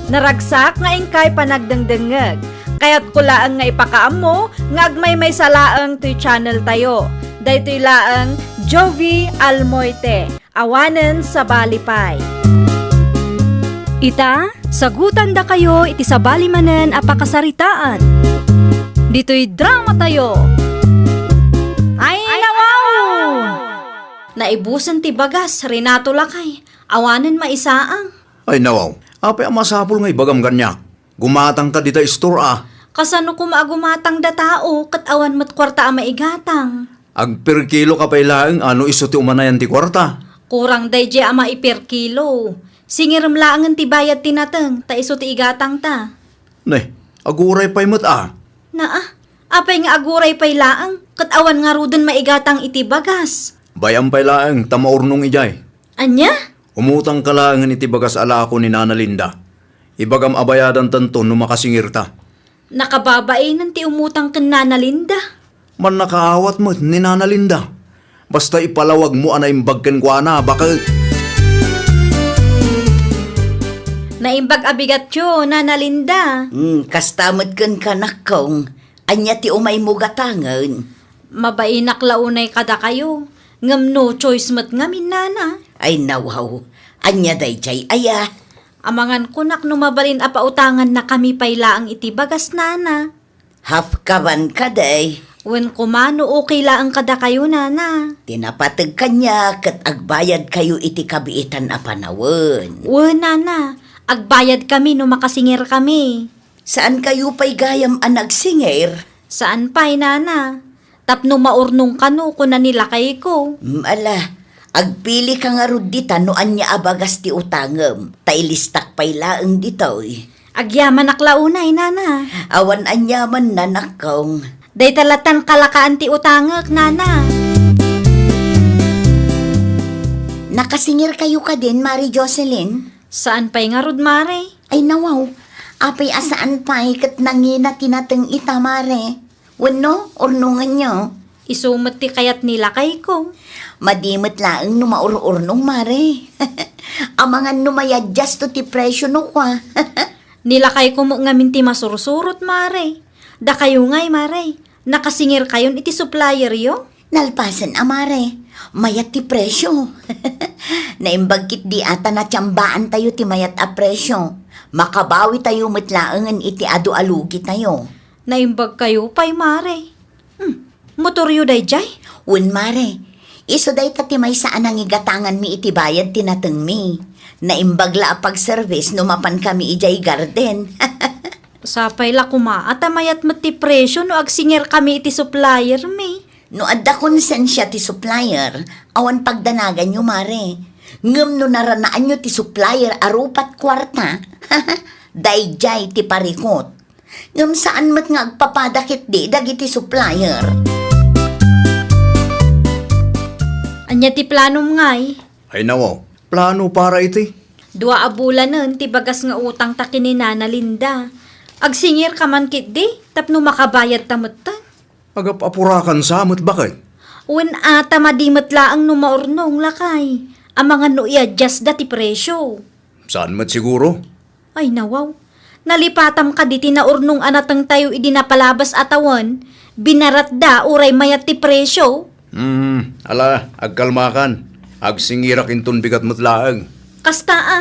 Naragsak nga inkay panagdengdengngeg. Kayatko laeng nga ipakaammo nga agmaymaysa laeng toy channel tayo. Daytoy laeng Jovi Almoite. Awanen sabali pay. Ita, sagutandakayo iti sabali manen a pakasaritaan. Ditoy dramatayo. Ay, nawaw! Naibusen ti bagas, Renato lakay. Awanen maisaang. Ay, nawaw. Apay a masapul nga ibagam kaniak? Gumatangka dita istor a. Kasano koma a gumatang da tao ket awan met kuarta a maigatang? Agperkilo ka pay laeng a no isu ti umanayan ti kuarta. Kurang daydiay a maiperkilo. Singirem laengen ti bayad ti nateng, ta isu ti igatangta. Ne, aguray pay met a. Naa, apay nga aguray pay laeng, ket awan ngaruden maigatang iti bagas? Bay-am pay laeng ta maurnong idiay. Ania? Umutangka laengen iti bagas a lako ni Nana Linda. Ibagam a bayadantanto no makasingirta. Nakababainen ti umutang ken Nana Linda. Mannakaawat met ni Nana Linda. Basta ipalawagmo a naimbag kenkuana, baket. Naimbag a bigatyo, Nana Linda. Hmm, kasta met kenka, nakkong. Ania ti umaymo gatangen? Mabainak la unay kadakayo, ngem no choice met ngamin, Nana. Ay, nawaw. Ania daydiay aya? Amangan kunak no mabalin a pautangannakami pay laeng iti bagas, Nana. Half kaban kadi? Wen koma no okay laeng kadakayo, Nana. Ti napateg kaniak ket agbayadkayo iti kabiitan a panawen. Wen, Nana, agbayadkami no makasingirkami. Saankayo pay gayam a nagsingir? Saan pay, Nana. Tapno maurnong kano, kuna ni lakayko. Mm, ala, agpilika ngarud dita no ania a bagas ti utangem, ta ilistak pay laeng ditoy. Agyamanak la unay, Nana. Awan aniaman, nanakkong. Dayta latan kalakaan ti utangek, Nana. Nakasingirkayo kadin, Mari Jocelyn? Saan pay ngarud, Mare? Ay, nawaw. Apay a saan pay ket nangina ti nateng ita, Mare? Wenno, urnongenyo? Isu met ti kayat ni lakayko. Madi met laeng no maur-urnong, Mare. Amangan no mayadjasto ti presyo no kua. Ni lakayko met ngamin ti masursurot, Mare. Dakayo ngay, Mare, nakasingirkayon iti supplieryo? Nalpasen a, Mare, mayat ti presyo. Naimbag ketdi a ta natiambaantayo ti mayat a presyo. Makabawitayo met laengen iti adu a lugitayo. Naimbagkayo pay, Mare. Hmm, motoryo daydiay? Wen, Mare. Isu dayta ti maysa a nangigatanganmi iti bayad ti natengmi. Naimbag la a pagservice no mapankami idiay garden. Sapay la koma a ta mayat met ti presyo no agsingirkami iti suppliermi. No adda konsensia ti supplier, awan pagdanaganyo, Mare. Ngem no naranaanyo ti supplier a rupat kuarta, daydiay ti parikut. Ngem saan met nga agpapada ketdi dagiti supplier. Ania ti planom ngay? Ay, nawaw, plano para iti? Dua a bulanen ti bagas nga utangta ken ni Nana Linda. Agsingirka man ketdi tapno makabayadta metten. Agap-apurakan sa met baket? Wen a ta madi met laeng no maurnong, lakay. Amangan no i-adjustda ti presyo. Saan met siguro? Ay, nawaw. Nalipatam kadi ti naurnong a natengtayo idi napalabas a tawen? Binaratda uray mayat ti presyo? Hmm, ala, agkalmakan. Agsingirak inton bigat met laeng. Kasta a.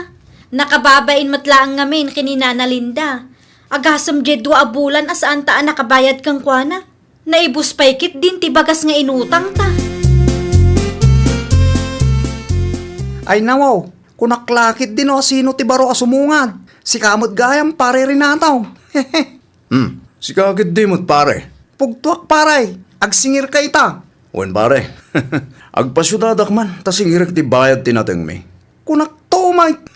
Nakababain met laeng ngamin ken ni Nana Linda. Agasem diay dua a bulan a saanta a nakabayad kenkuana. Naibus pay ketdin ti bagas nga inutangta. Ay nawaw, kunak la ketdin no asino ti baro a sumungad. Sika met gayam, Pare Renato. Hmm, sika ketdi met, pare. Pugtoak, pare. Agsingirka ita. Wen, pare. Agpasiudadak man ta singirek ti bayad ti natengmi. Kunak to, Mike.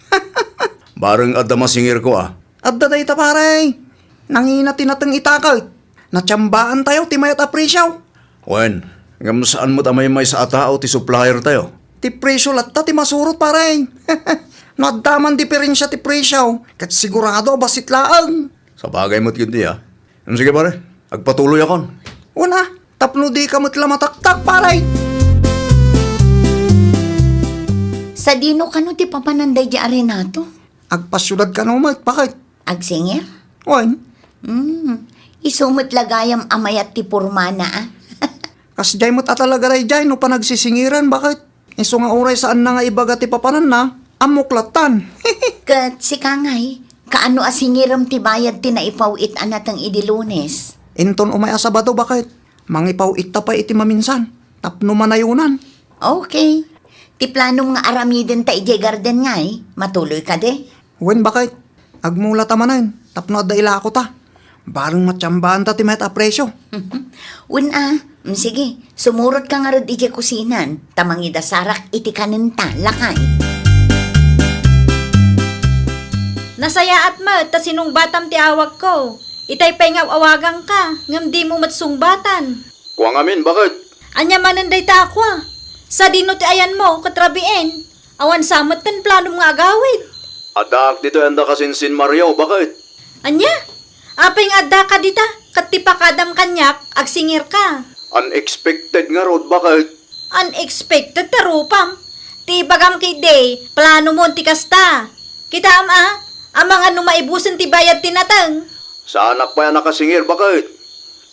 Bareng adda masingirko, a. Adda dayta, pare. Nangina ti nateng ita ket. Natiambaantayo ti mayat a presio. Wen, ngem saan met a maymaysa a tao ti supplier tayo. Ti presio latta ti masurot, pare. No adda man diferensia ti presio, ket sigurado a bassit laeng. Sabagay met ketdi, a. Em, sige, pare. Agpatuloyakon. Una, tapno dika met la mataktak, pare. Sadino kano ti papanan daydi a Renato? Agpasiudad kano met, bakit? Agsingir? Wen. Hmm. Isu met la gayam a mayat ti pormana, a. Kasdiay met a talaga daydiay no panagsisingiran, bakit? Isu nga uray saanna nga ibaga ti papananna, ammok lattan. Ket sika ngay, kaano a singirem ti bayad ti naipaw-it a nateng idi Lunes? Inton umay a Sabado, bakit? Mangipaw-itta pay iti maminsan, tapno manayonan. Okay. Ti planom nga aramidenta idiay garden ngay, matuloy kadi? Wen, bakit? Agmulata manen, tapno adda ilakota. Bareng matiambaanta ti mayat a presio. Wen a, mm, sige, sumurotka ngarud idiay kusinan, ta mangidasarak iti kanenta, lakay. Nasayaat met ta sinungbatam ti awagko. Itay pay nga aw-awagangka, ngem dimo met sungbatan. Kua ngamin, bakit? Ania manen dayta a kua? Sadino ti ayanmo ket rabiin? Awan sa met ti planom nga agawid? Addaak ditoy anda kasinsin Mario, bakit? Ania? Apay nga addaka dita, ket ti pakadam kaniak, agsingirka? Unexpected ngarud, bakit? Unexpected ti rupam. Ti ibagam ketdi, planomon ti kasta. Kitaem a, amangan no maibusen ti bayad ti nateng. Saanak pay a nakasingir, bakit?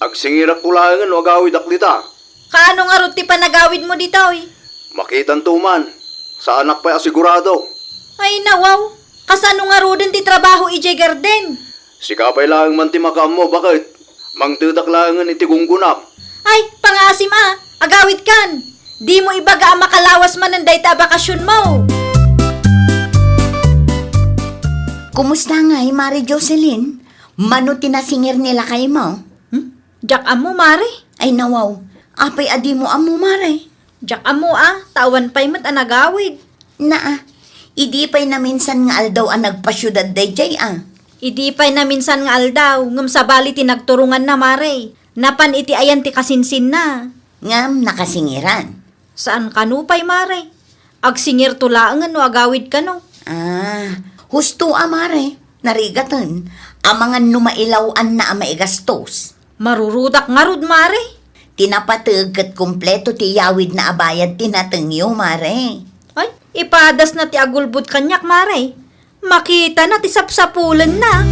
Agsingirakto laengen no agawidak dita. Kaano ngarud ti panagawidmo ditoy? Makitanto man. Saanak pay a sigurado. Ay, nawaw. Kasano ngaruden ti trabaho idiay garden? Sika pay laeng man ti makaammo, bakit? Mangtedak laengen iti gunggonak. Ay, pangaasim a, agawidkan. Dimo ibaga a makalawas manen dayta a bakasionmo. Kumusta ngay, Mare Jocelyn? Mano ti nasingir ni lakaymo? Hmm? Diak ammo, Mare. Ay, nawaw. Apay a dimo ammo, Mare? Diak ammo a, ta awan pay met a nagawid. Naa, idi pay naminsan nga aldaw a nagpasiudad daydiay a. Idi pay naminsan nga aldaw, ngem sabali ti nagturonganna, Mare. Napan iti ayan ti kasinsinna. Ngem nakasingiran. Saan kano pay, Mare. Agsingirto laengen no agawid kano. Ah, husto a, Mare. Narigaten, amangan no mailaw-anna a maigastos. Marurudak ngarud, Mare. Ti napateg ket kompleto ti iyawidna a bayad ti natengyo, Mare. Ay, ipadasna ti agulbod kaniak, Mare. Makitana ti sapsapulenna.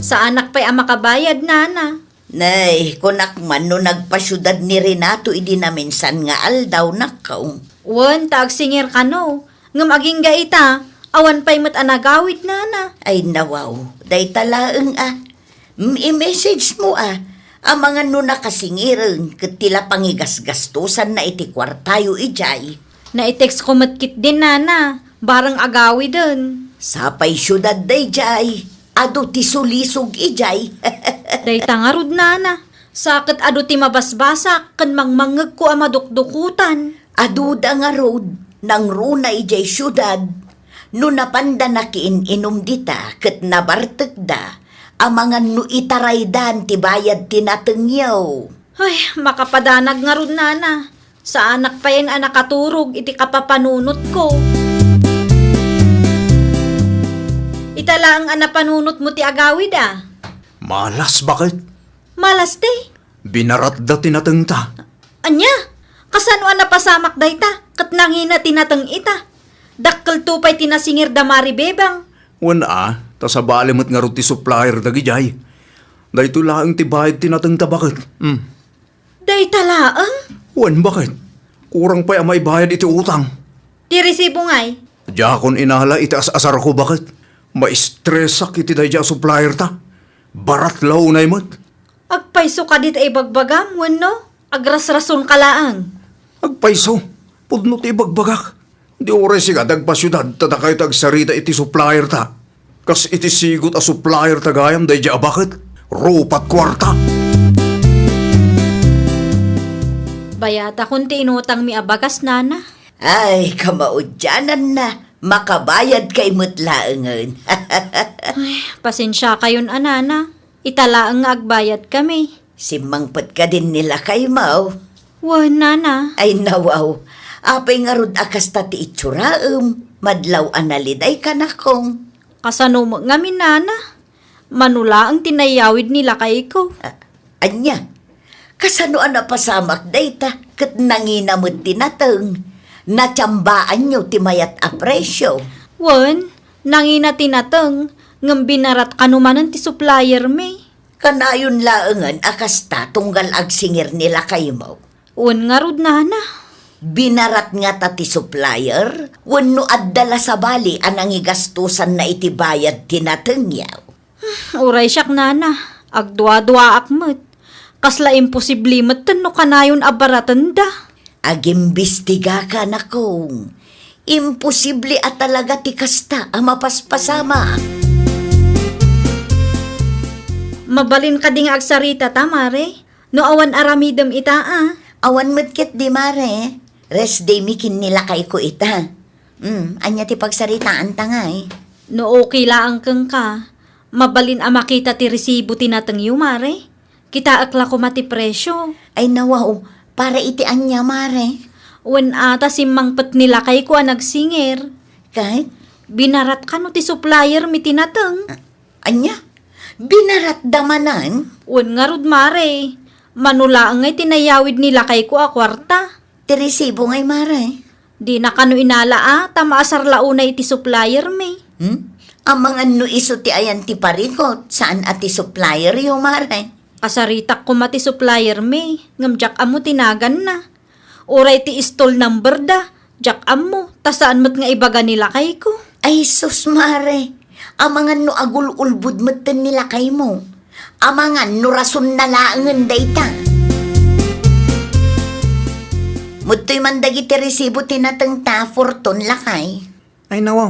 Saanak pay a makabayad, Nana. Nay, kunak man no nagpasiudad ni Renato idi naminsan nga aldaw, nakaw. Wen, ta agsingir kano. Ngem agingga ita, awan pay met a nagawid, Nana. Ay, nawaw, dayta laeng a. Mm, i-message mo a. Amangan no nakasingiren ket ti la pangigasgastosanna iti kuartayo idiay. Naitext ko met ketdin, Nana. Bareng agawiden. Sapay siudad daydiay. Adu ti sulisog idiay. Dayta ngarud, Nana. Sa ket adu ti mabasbasak ken mangmangngegko a madukdukotan. Aduda ngarud, nangruna idiay siudad. No napanda nakiin-inum dita ket nabartekda, amangan no itaraydan ti bayad ti natengyo. Ay, makapadanag ngarud, Nana. Saanak payen a nakaturog iti kapapanunotko. Ita laeng a napanunotmo ti agawid a. Malas, bakit? Malas ti? Binaratda ti natengta. Ania? Kasano a napasamak dayta, ket nangina ti nateng ita? Dakkelto pay ti nasingir da Mari Bebang. Wen a, ta sabali met ngarud ti supplier dagidiay. Daytoy laeng ti bayad ti natengta, bakit? Hmm. Dayta laeng? Wen, bakit? Kurang pay a maibayad iti utang. Ti resibo ngay? Diakon inala iti as-asarko, baket. Maistresak iti daydiay a supplier ta. Barat la unay met. Agpayso kadi ta ibagbagam wenno agrasrasonka laeng? Agpayso. Pudno ti ibagbagak. Di uray sika ti agpasiudad ta dakayo ti agsarita iti supplier ta. Kas iti sigut a supplier ta gayam daydiay a baket, rupat kuarta. Bayatakon ti inutangmi a bagas, nana. Ay, kamaudiananna, makabayadkay met laengen. Ay, pasensiakayon a, nana. Ita laeng nga agbayadkami. Simmangpet kadin ni lakaymo? Wen, nana. Ay, nawaw. Apay ngarud a kasta ti itsuraem? Madlaw a naliday, kanakong. Kasano met ngamin, nana? Mano laeng ti nayawid ni lakayko. A-, ania? Kasano a napasamak dayta ket nangina met ti nateng? Natiambaanyo ti mayat a presio? Wen, nangina ti nateng, ngem binarat kano manen ti suppliermi. Kanayon laengen a kasta tunggal agsingir ni lakaymo. Wen ngarud, nana. Binarat ngata ti supplier wenno adda la sabali a nangigastosanna iti bayad ti natengyo? Uray siak, nana, agduaduaak met. Kasla imposible metten no kanayon a baratenda. Agimbistigaka, nakong. Imposible a talaga ti kasta a mapaspasamak. Mabalin kadi nga agsarita ta, mare? No awan aramidem ita, a? Awan met ketdi, mare. Rest day mi ken ni lakayko ita. Hmm, ania ti pagsaritaanta ngay? No okay laeng kenka, mabalin a makita ti resibo ti natengyo, mare? Kitaek la koma ti presio. Ay, nawaw, para iti ania, mare? Wen a ta simmangpet ni lakayko a nagsingir. Ket? Binarat kano ti suppliermi ti nateng. A-, ania? Binaratda manen? Wen ngarud, mare. Mano laeng ngay ti nayawid ni lakayko a kuarta. Ti resibo ngay, mare? Dina kano inala a, ta maasar la unay iti suppliermi. Hmm? Amangan no isu ti ayan ti parikut, saan a ti supplieryo, mare? Kasaritak koma ti suppliermi, ngem diak ammo ti naganna. Uray ti stall number da, diak ammo, ta saan met nga ibaga ni lakayko. Ay sus, mare, amangan no agul-ulbod metten ni lakaymo. Amangan no rasonna laengen dayta. Mudtoy man dagiti resibo ti natengta, Fortune, lakay. Ay, nawaw.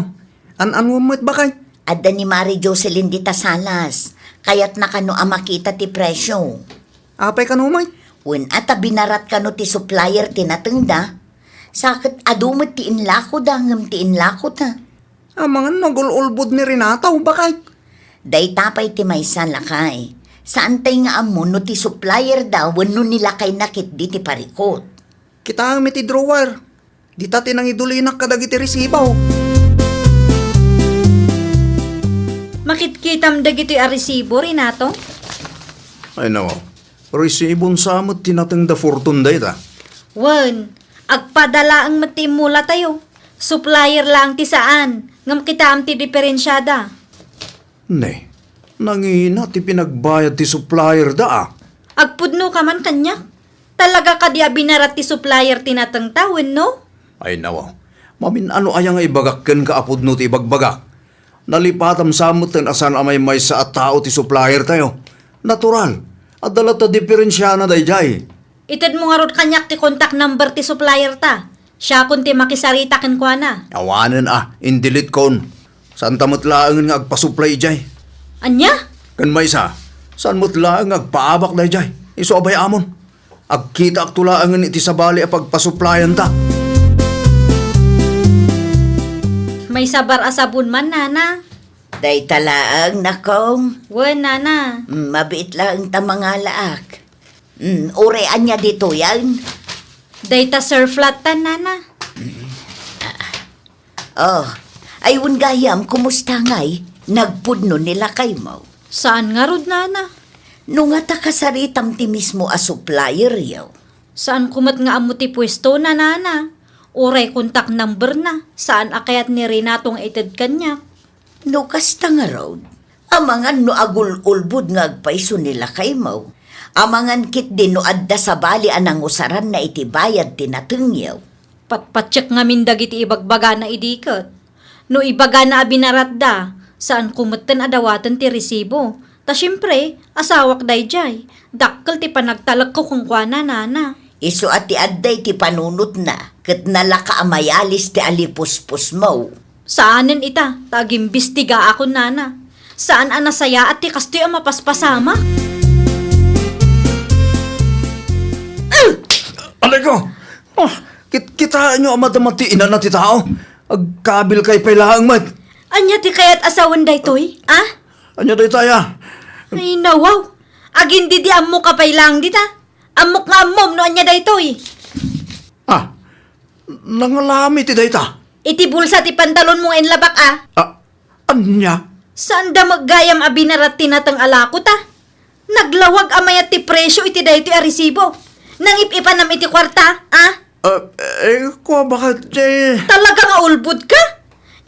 An-anuem met, baket? Adda ni Mari Jocelyn dita Salas. Kayatna kano a makita ti presio. Apay kano met? Wen a ta binarat kano ti supplier ti natengda. Sa ket adu met ti inlakoda ngem ti inlakota. Amangan no agul-ulbod ni Renato, baket? Dayta pay ti maysa, lakay. Saantay nga ammo no ti supplier da wenno ni lakayna ketdi ti parikut. Kitaem iti drawer. Dita ti nangidulinak kadagiti resibo. Makitkitam dagitoy a resibo, Renato? Ay, nawaw. Resibon sa met ti nateng da Fortune dayta. Wen, agpada laeng met ti immulatayo. Supplier laeng ti saan, ngem kitaem ti diferensiada. Ne, nangina ti pinagbayad ti supplier da, a. Agpudno ka man kaniak? Talaga kadi a binarat ti supplier ti natengta, wenno? Ay, nawaw. Mamin-ano aya nga ibagak kenka a pudno ti ibagbagak? Nalipatam sa metten a saan a maymaysa a tao ti supplier tayo. Natural. Adda latta diferensiana daydiay. Itedmo ngarud kaniak ti contact number ti supplier ta. Siakon ti makisarita kenkuana. Awanen a, in-delete kon. Saanta met laengen nga agpasuplay idiay. Ania? Ken maysa, saan met laeng nga agpaabak daydiay. Isu a bay-amon. Agkitaakto laengen iti sabali a pagpasuplayanta. Maysa bar a sabon man, nana. Dayta laeng, nakong. Wen, nana. Mm, mabiit laeng ta mangalaak. Mm, uray ania ditoyen? Dayta Surf Latte, nana. Oh, ay wen gayam, kumusta ngay? Nagpudno ni lakaymo? Saan ngarud, nana. No ngata kasaritam ti mismo a supplieryo. Saanko met nga ammo ti puesto na, nana. Uray contact number na, saan a kayat ni Renato nga ited kaniak. No kasta ngarud, amangan no agul-ulbod nga agpayso ni lakaymo. Amangan ketdi no adda sabali a nangusaranna iti bayad ti natengyo. Patpatiek ngamin dagiti ibagbagana idi ket. No ibagana a binaratda, saanko metten a dawaten ti resibo. Ta siempre, asawak daydiay. Dakkel ti panagtalekko kenkuana, nana. Isu a ti adda iti panunotna, ket nalaka a mayalis ti alipusposmo. Saanen ita, ta agimbestigaakon, nana. Saan a nasayaat ti kastoy a mapaspasamak. Alayko! Ah, kit-, kitaenyo a madama ti inana ti tao. Agkabilkay pay laeng met. Ania ti kayat a sawen daytoy, a? Ania daytaya? Ay, nawaw. Agindidi ammoka pay laeng dita. Ammok nga ammom no ania daytoy. Ah, nangalami ti dayta. Iti bulsa ti pantalonmo nga inlabak, a? Ah, ania? Saanda met gayam a binarat ti nateng a lako ta. Naglawag a mayat ti presio iti daytoy a resibo. Nangip-ipanam iti kuarta, a? Ah, eh, kua, baket, eh. Talaga nga ulbod ka?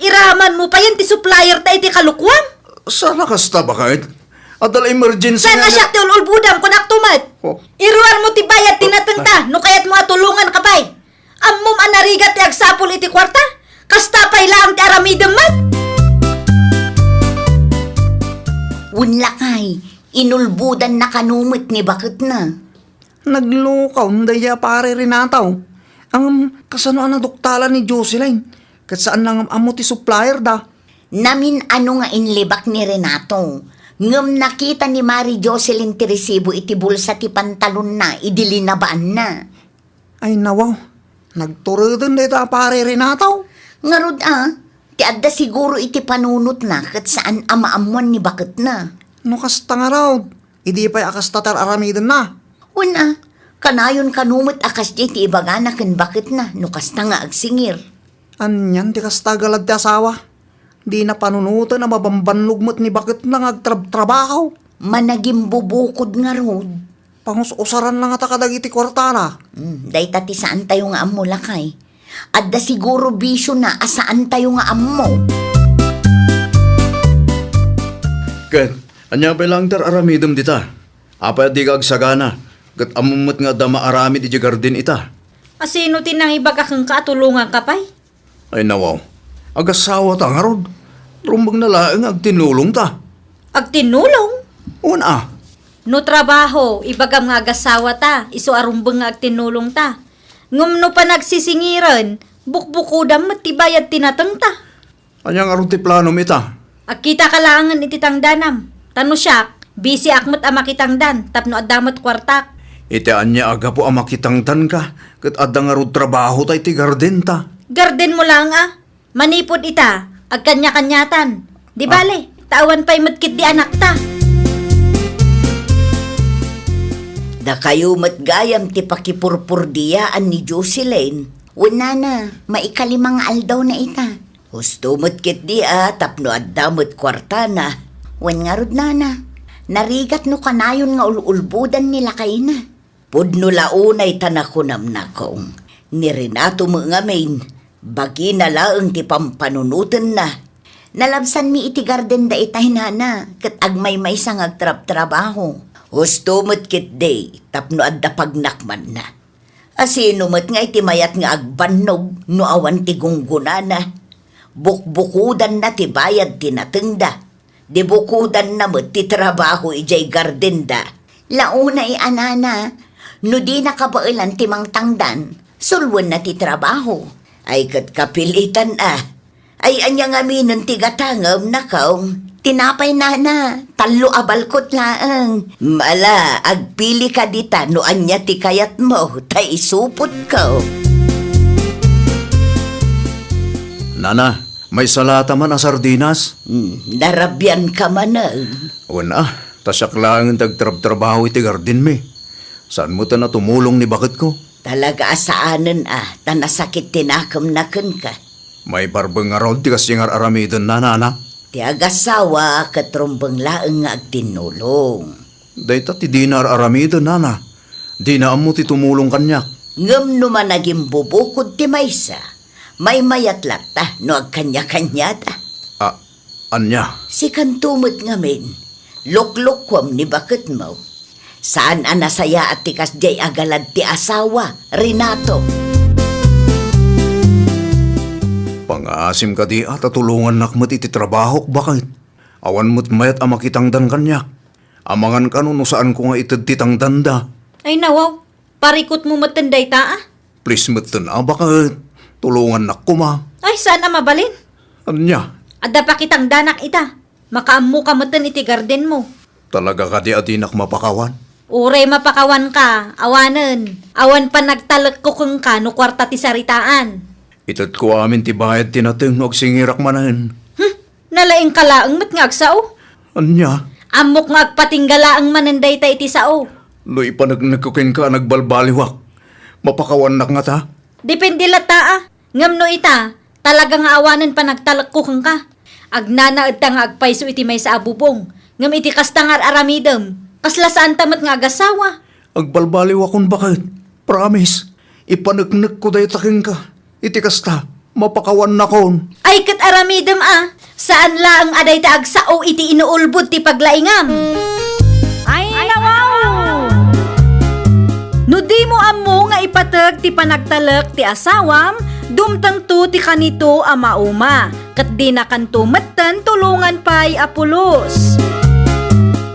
Iramanmo payen ti supplier ta iti kalukuam? Saan a kasta, baket? Adda la emergency. Saan nga a siak ti ul-ulbodam, kunakto met? Oh. Iruarmo ti bayad ti nateng ta, no kayatmo a tulonganka pay. Ammom a narigat ti agsapul iti kuarta? Kasta pay laeng ti aramidem met? Wen lakay, inulbodanna kano met ni baketna. Naglukaw daydiay a pare Renato. Ngem kasano a naduktalan ni Jocelyn? Ket saan la ngem ammo ti supplier da. Namin-ano nga inlibak ni Renato, ngem nakita ni Mari Jocelyn ti resibo iti bulsa ti pantalonna idi linabaanna. Ay, nawaw. Nagtureden dayta a pare Renato. Ngarud a, ti adda siguro iti panunotna ket saan a maammoan ni baketna. No kasta ngarud, idi pay a kasta ti ar-aramidenna. Wen a, kanayon kano met a kasdiay ti ibagana ken baketna no kasta nga agsingir. Anian ti kasta a galad ti asawa? Dina panunoten a mabambannog met ni baketna nga agtrabtrabaho. Managimbubukod ngarud. Pangus-usaran la ngata kadagiti kuartana. Hmm, dayta ti saantayo nga ammo, lakay. Adda siguro bisiona a saantayo nga ammo. Ket, ania pay laeng ti ar-aramidem dita? Apay a dika agsagana, ket ammom met nga adda maaramid idiay garden ita? A sino ti nangibaga kenka a tulonganka pay? Ay, nawaw. Agasawata ngarud. Rumbengna laeng nga agtinnulongta. Agtinnulong? Wen a. No trabaho, ibagam nga agasawata, isu a rumbeng nga agtinnulongta. Ngem no panagsisingiren, bukbukodam met ti bayad ti natengta. Ania ngarud ti planom ita? Agkitaka laengen iti tangdanam. Ta no siak, bisiak met a makitangdan tapno adda met kuartak. Iti ania a gapu a makitangdanka ket adda ngarud trabahota iti gardenta? Gardenmo laeng a. Manipud ita, agkaniakaniatan. Di bale, ta awan pay met ketdi anakta. Dakayo met gayam ti pakipurpurdiyaan ni Jocelyn. Wen nana, maikalima nga aldawna ita. Husto met ketdi a tapno adda met kuartana. Wen ngarud, nana, narigat no kanayon nga ul-ulbodan ni lakayna. Pudno la unay ta nakunam, nakong, ni Renato met ngamin, bagina laeng ti pampanunotenna. Nalabsanmi iti garden daytay, nana, ket agmaymaysa nga agtrabtrabaho. Husto met ketdi tapno adda pagnakmanna. A sino met nga iti mayat nga agbannog no awan ti gunggonana? Bukbukodanna ti bayad ti natengda. Di bukodanna met ti trabaho idiay gardenda. Launay a, nana, no dina kabaelan ti mangtangdan, sulwenna ti trabaho. Ay ket kapilitan a. Ay, ania ngaminen ti gatangem, nakong? Tinapay, nana, tallo a balkot laeng. Mala, agpilika dita no ania ti kayatmo, ta isupotko. Nana, maysa la ta man a sardinas? Hmm, narabianka manen. Wen a, ta siak laengen ti agtrabtrabaho iti gardenmi. Saan met a tumulong ni baketko? Talaga a saanen a, ta nasakit ti nakemna kenka. Maiparbeng ngarud ti kasdi nga ar-aramidenna, nana? Ti agasawa ket rumbeng laeng nga agtinnulong. Dayta ti dina ar-aramiden, nana. Dina ammo ti tumulong kaniak. Ngem no managimbubukod ti maysa, maymayat latta no agkaniakaniata. A, ania? Sikanto met ngamin, luklukuam ni baketmo. Saan a nasayaat ti kasdiay a galad ti asawa, Renato. Mangaasim kadi a ta tulongannak met iti trabahok, baket. Awan met mayat a makitangdan kaniak. Amangan kano no saanko nga ited ti tangdanda. Ay, nawaw. Parikutmo metten dayta, a? Please metten a, baket. Tulongannak koma. Ay, saan a mabalin? Ania? Adda pakitangdanak ita. Makaammoka metten iti gardenmo. Talaga kadi a dinak mapakawan? Uray mapakawanka, awanen. Awan panagtalekko kenka no kuarta ti saritaan. Itedko amin ti bayad ti nateng no agsingirak manen. Hmm, nalaingka laeng met nga agsao. Ania? Ammok nga agpatingga laeng manen dayta iti sao. No ipaneknekko kenka a nagbalbaliwak, mapakawannak ngata? Depende latta, a. Ngem no ita, talaga nga awanen panagtalekko kenka. Agnanaedta nga agpayso iti maysa a bubong, ngem iti kasta nga ar-aramidem, kasla saanta met nga agasawa. Agbalbaliwakon, baket. Promise. Ipaneknekko dayta kenka. Iti kasta, mapakawannakon. Ay, ket aramidem a, saan laeng a dayta agsao iti inuulbod ti paglaingam. Ay, nawaw! No dimo ammo nga ipateg ti panagtalek ti asawam, dumtengto ti kanito a mauma, ket dinakanto metten tulongan pay a pulos.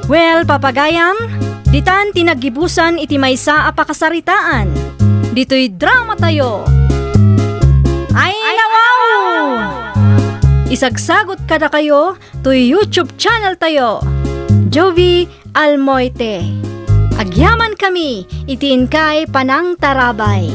Well, papagayam, ditan ti naggibusan iti maysa a pakasaritaan. Ditoy dramatayo. Ay, nawaw! Isagsagot kadakayo toy YouTube channel tayo, Jovi Almoite. Agyamankami iti inkay panangtarabay.